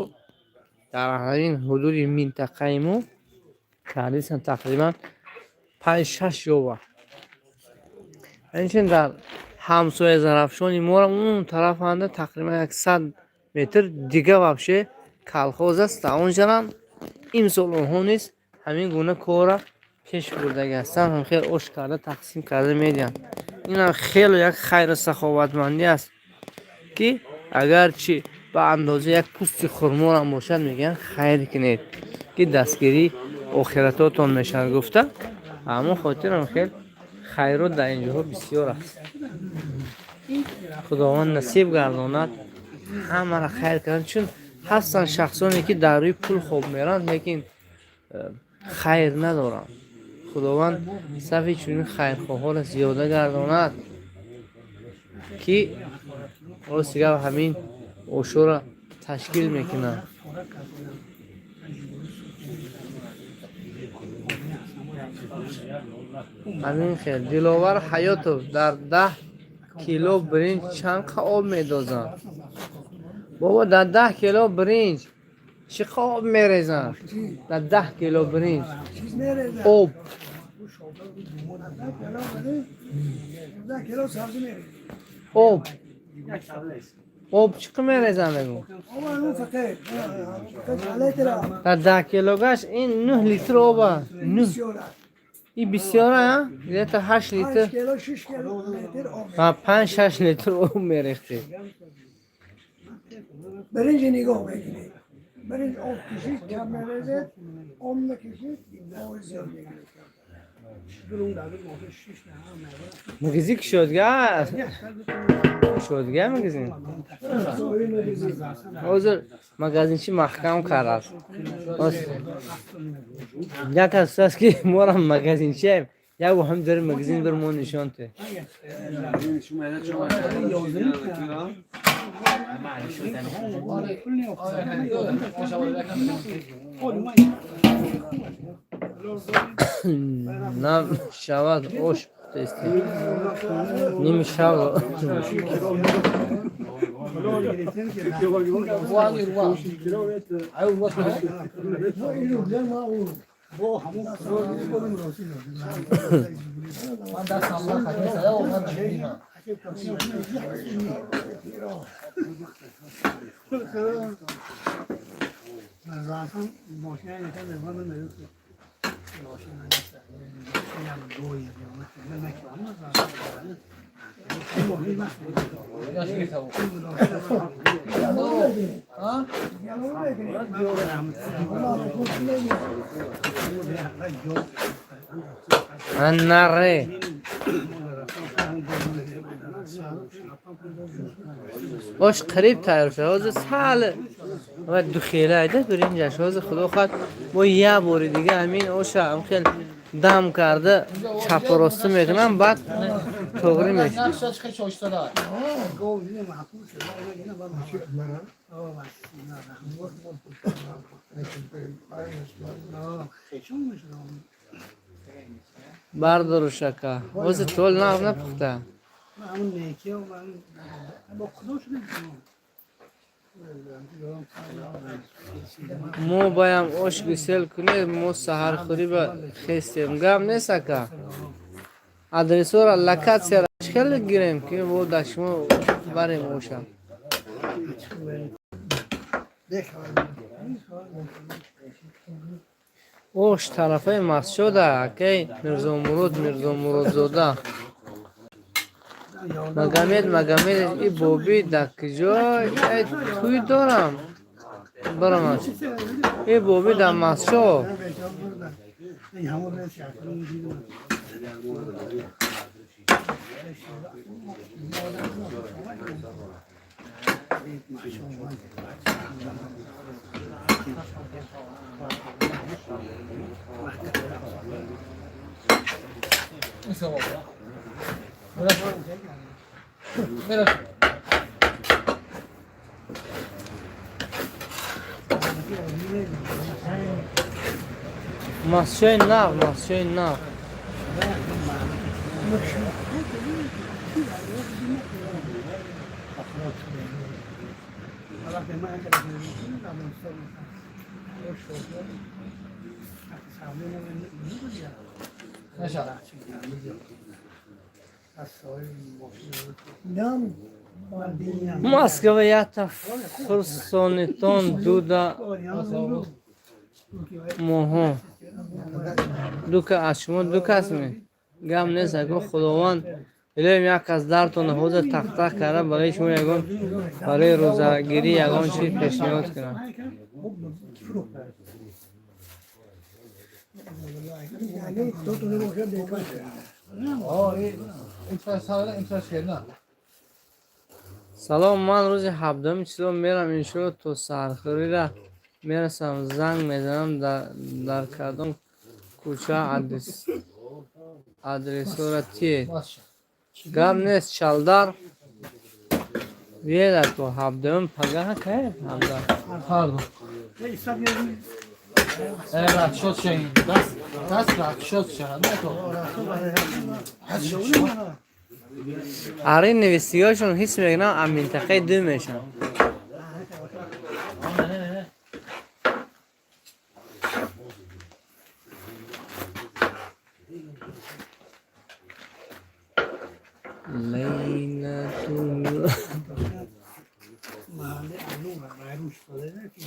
дар ҳамин ҳудуди минтақаи мо кардистанд, тақрибан панҷ-шаш ҷова. Инчунин дар ҳамсоя Зарафшони моро он тараф анда тақрибан 100 метр дига вообще колхоз аст. Дар онҷарам имсол онҳо низ ҳамин гуна корра пеш бурдагӣ ҳастанд. Ҳам хел ош карда тақсим карда медиҳанд. Инам хеле як хайру саховатмандӣ аст, ки агарчи ба андозаи як пӯсти хурморам бошад, мегӯянд, хайр кунед, ки дастгирии охиратотон мешавад гуфта. Ҳамон хотирам хел хайрот дар ин ҷоҳо бисёр аст. Худованд насиб гардонад, ҳамаро хайр кунад, чун ҳастанд шахсоне, ки дар рӯи пул хоб меранд, лекин хайр надоранд. Худованд сафи чунин хайрхоҳҳоро зиёда гардонад, ки рости гап ҳамин ошоро ташкил мекунанд. Ҳамин хел. Диловар Ҳаётов: дар 10 кило биринҷ чанд қа об медозанд? Бобо, дар 10 кило биринҷ чӣ қа об мерезанд? Дар 10 кило биринҷ об. 10 кило сабзӣ мерезем. Об, об чӣ қа мерезанд, мегӯ? Дар 10 кило гаш ин 9 литр оба, нӯҳ и бисёра, где-то 8 литр, 5-6 литр об мерехтед. برنج نگاه میکنید، برنج آب کشید کم میریزید، آب نکشید آب زیاد میگیرید. Магазин кушодга, кушодга магазин. Ҳозир магазинчи маҳкам кардааст. Як кас аст, ки морам магазинчием, як бо ҳам дар магазин бир мо нишон те. Нам шавад, ош пухтаистем ними шав. من دستم الله خطی زده و من دیدم. ها؟ Анаре ош қариб тайёр шуд. Ҳозир сал ва духела айда биринҷаш. Ҳозир, худо хоҳад, бо як бори дига ҳамин оша ҳам хел дам карда, чапу ростӣ мекунам, баъд тоғрӣ мешавад. نقشش خیلی شایسته داره. Бардору шака, ҳозир тол нағз напухта. همون نیکی و من با خدا شده. Мо баям ош гусел кунед, мо саҳархӯрӣ ба хестем. Гап нест, ака. Адресора, локатсияра чӣ хеле гирем, ки бо дар шумо барем оша? Ош тарафаи Масчода, акай Мирзомурод Мирзомуродзода. Магомед Магомедов: и бобӣ дар куҷо? Тӯй дорам, барамаш. И бобӣ дар Масчо. همون رئیس شهر. این سوال. میره. Масчои нав, Масчои нав. نشد. نام. Москва ята фурсонитон дуда моҳо дука аз шумо ду кас ме. Гап нест, ако. Худованд илоҳим як кас дартона ҳозир тахтах карда, барои шумо ягон, барои рӯзагирӣ ягон чиз пешниҳод кунад. یعنی دو تا باشه بیکار. آه این این سال این سال نه. Салом, ман рӯзи 17-уми число мерам, иншоалло, то саҳархӯрира мерасам, занг мезанам. Дар кадом кӯча, адресора тиед. Гап нест, чалдар биед, ако. 17-ум пагаҳа кай 17? Фардо. Рад шуд ин даст даст рад шуд шуд не то. Ари нависиҳошон ҳис мекунам, аз минтақаи ду мешаванд. Не, не. Лайлатул محله الو و معروف داده که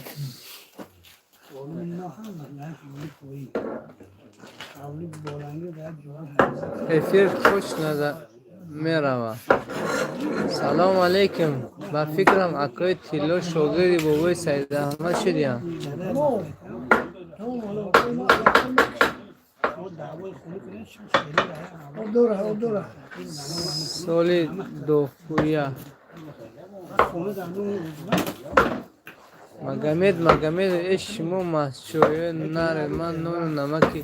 قانون هم نه کوی قبلی بالنگی باید جوان. Эфир точно мерава. Салому алейкум. Ба фикрам, акои Тилло шогирди бобои Саидаҳмад шудиям. دعوای خونه کنه. دوره دوره. Соли дохуя. خونه دندون. Магомед Магомедов, э, шумо мастчоё наре, ман нону намаки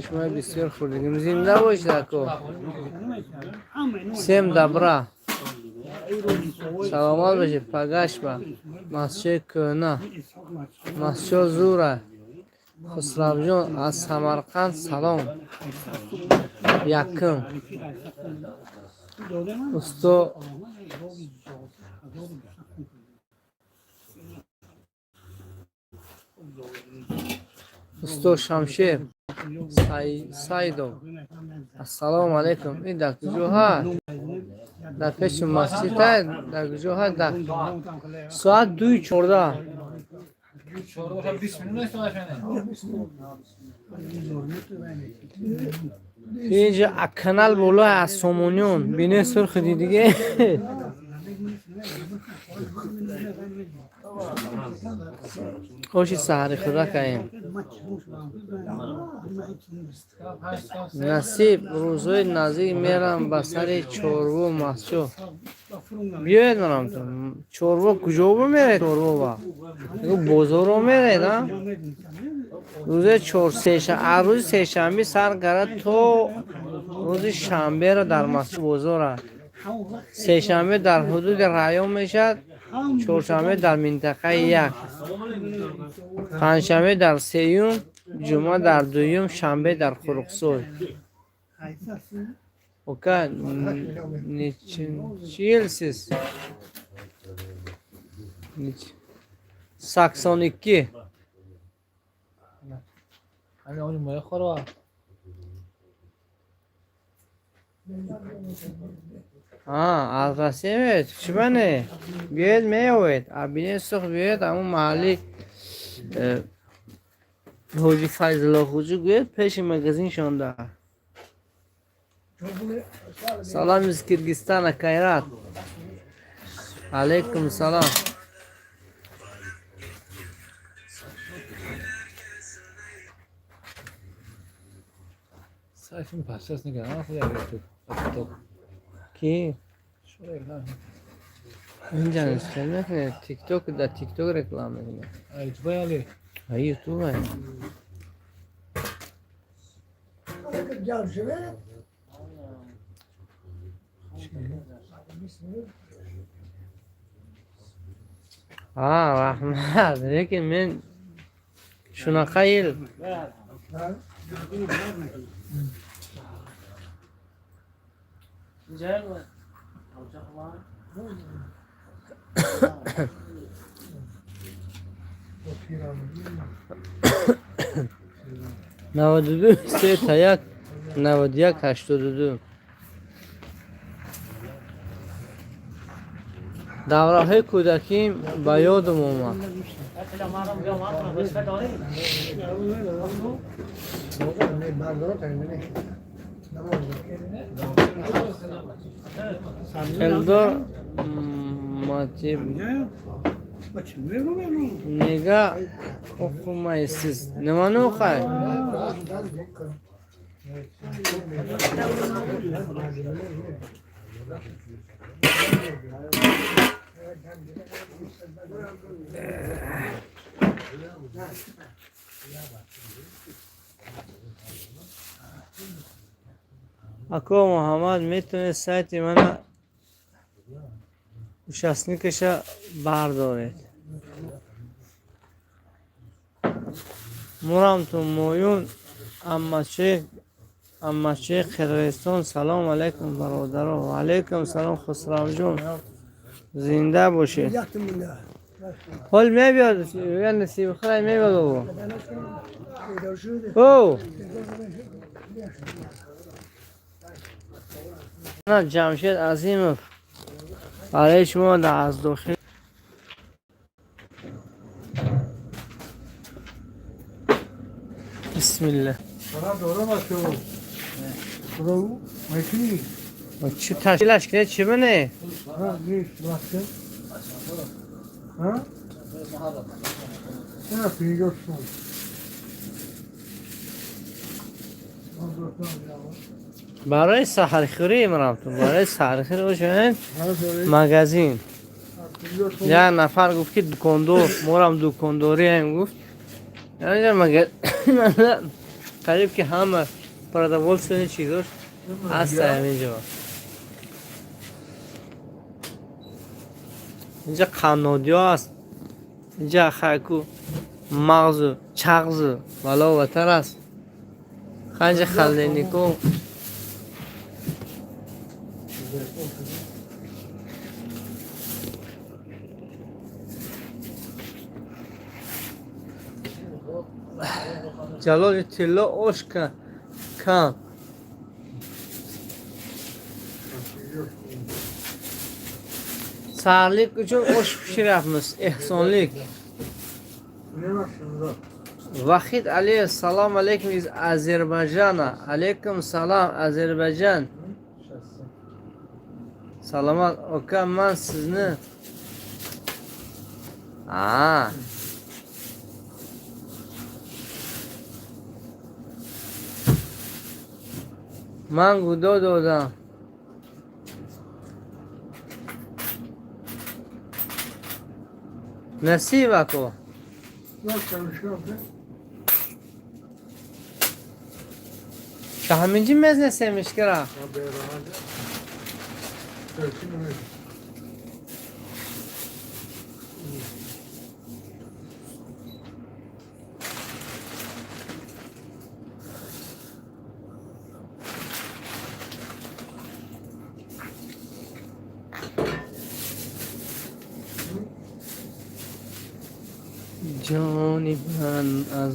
шумо бисёр хӯрдагим. Зинда бошед, ако. Всем добра. Саломат бошед. Пагаш ба мастчои кӯҳна. Мастчо зура. Хусравҷон, аз Самарқанд салом. Якум усто. Усто Шамшер Сайдов, ассалому алайкум. Ин дар куҷо ҳаст? Дар пеши масҷид ҳаст? Дар куҷо ҳаст? Дар соат 2:14. 14 20 минут нест машане. Инҷа канал боло аз Сомониён бине сурхи дидиге. Оши саҳари худа каем. Насиб, рӯзҳои наздик мерам ба сари чорво мастчо. Биёед, марамтон. Чорво куҷо меред? Чорвова бозоро меред, а? Рӯзи аз рӯзи сешанбе сар карда то рӯзи шанберо дар масҷид бозора. Сешанбе дар ҳудуди район мешавад, чоршанбе дар минтақаи як, панҷшанбе дар сеюм, ҷумъа дар дуюм, шанбе дар Хуруқсой. Ока, нечинчи yil siz? 82. همین آنی مایه خوره. А, аз Россия меоед? Чӣ бане? Биёед, меёвед. Абине сух биёед, ҳамун маҳалли ҳоҷи Файзулло хуҷӣ гӯед, пеши магазин шонда. Салам из Киргизстана, Кайрат. Алейкум салам. سایفون پس از نگران خود اگر تو Ки? شو نه. Инҷа нест, мекунед? Тикток, дар Тикток реклама мекунед. ای علی. А Ютуб. جمع شده. А, раҳмат, лекин мен shunaqa yil. 92 3 1 91 82. Давраҳои кӯдаким ба ёдам омад. Элдор Матиб нега оқумайсиз? Nimani o'qay? Ако Муҳаммад, метавонед сайти мана участникаша бардоред. Мурамту Моюн, аммачаи Қирғизистон. Салом алайкум, бародаро. Ва алайкум салом, Хусравҷон, зинда бошед. Ҳол мебиёд, я насиби худай мебиёд. О Ҷамшед Азимов, барои шумо аз дохил бисмилла. Чӣ ташкилаш кунед, чӣ бине? Барои саҳархӯрӣ мерафтум, барои саҳархӯрӣ ошоен магазин. Як нафар гуфт, ки дукондор, морам дукондорием, гуфт. Қариб ки ҳама продовольственный чизош ҳаст ҳаминҷо. Инҷа қаннодиҳо аст, инҷа хайку мағзу чағзу валоватар аст, ханҷа холодильнико. Ҷалоли тилло, ош кам. Саҳарлик uchun osh pishiryapmiz, ehsonlik. Вахид Алиев, салом алейкум из Азербайджана. Алейкум салом, Азербайджан. Саломат, ока, ман sizni a ман гудо додам. Насиб, ако. Ҳаминҷи мезнесемишкира. Ҷони ман, аз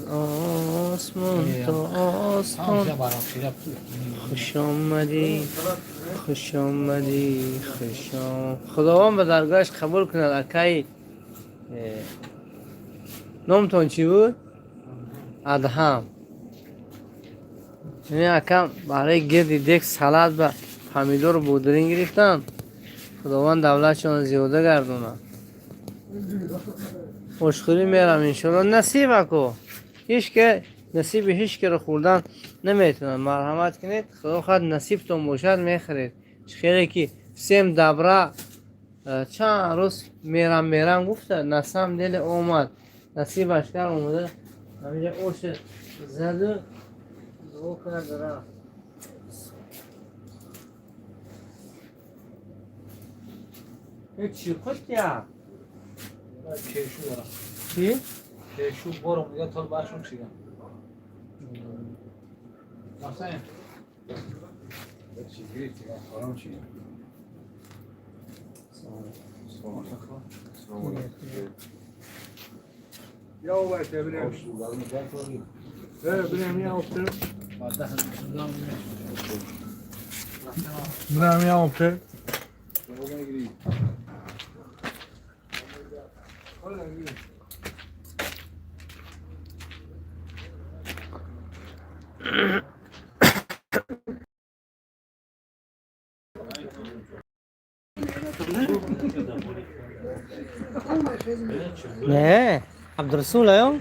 осмон то осмон хуш омадӣ, хуш омадӣ, хуш. Худованд ба даргоҳаш қабул кунад. Акаи, номтон чӣ буд? Адҳам. Акам барои гирди дек салат ба помидору бодринг гирифтанд. Худованд давлатшонро зиёда гардонад. Ошхӯрӣ мерам, иншоалло. Насиб, ако, ҳеч ке насиби ҳеч керо хӯрдан наметавонад. Марҳамат кунед, худо хоҳад, насибтон бошад, мехӯред. Хеле ки всем добра. Чанд рӯз мерам, мерам гуфта, на самом деле омад, насибаш кар, омада ҳаминҷа оша заду дуо кард, рафт. Чӣ худ я? Кешу дорам. Чӣ? Кешу бором дига тол баршон чигам. Масалан. Чӣ гирифтӣ? Харом чӣ? Салом. Салом. Я увайте, бре. Е, бре, ми опте. Бре, ми опте. Не, Абдурасул аё?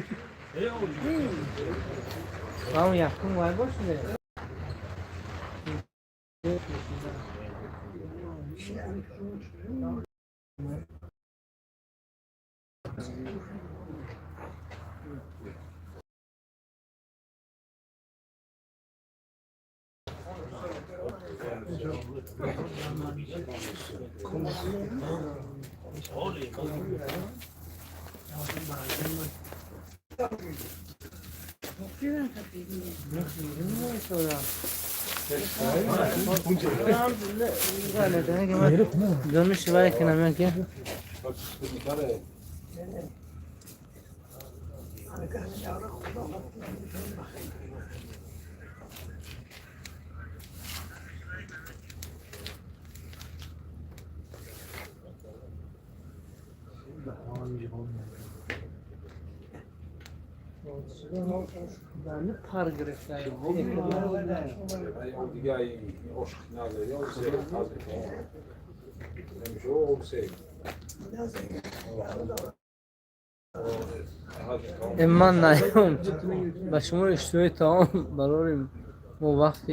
Ам якум вай бошиде. Пар гирифта. Ман наём ба шумо иштиҳои таом барорим, мо вақти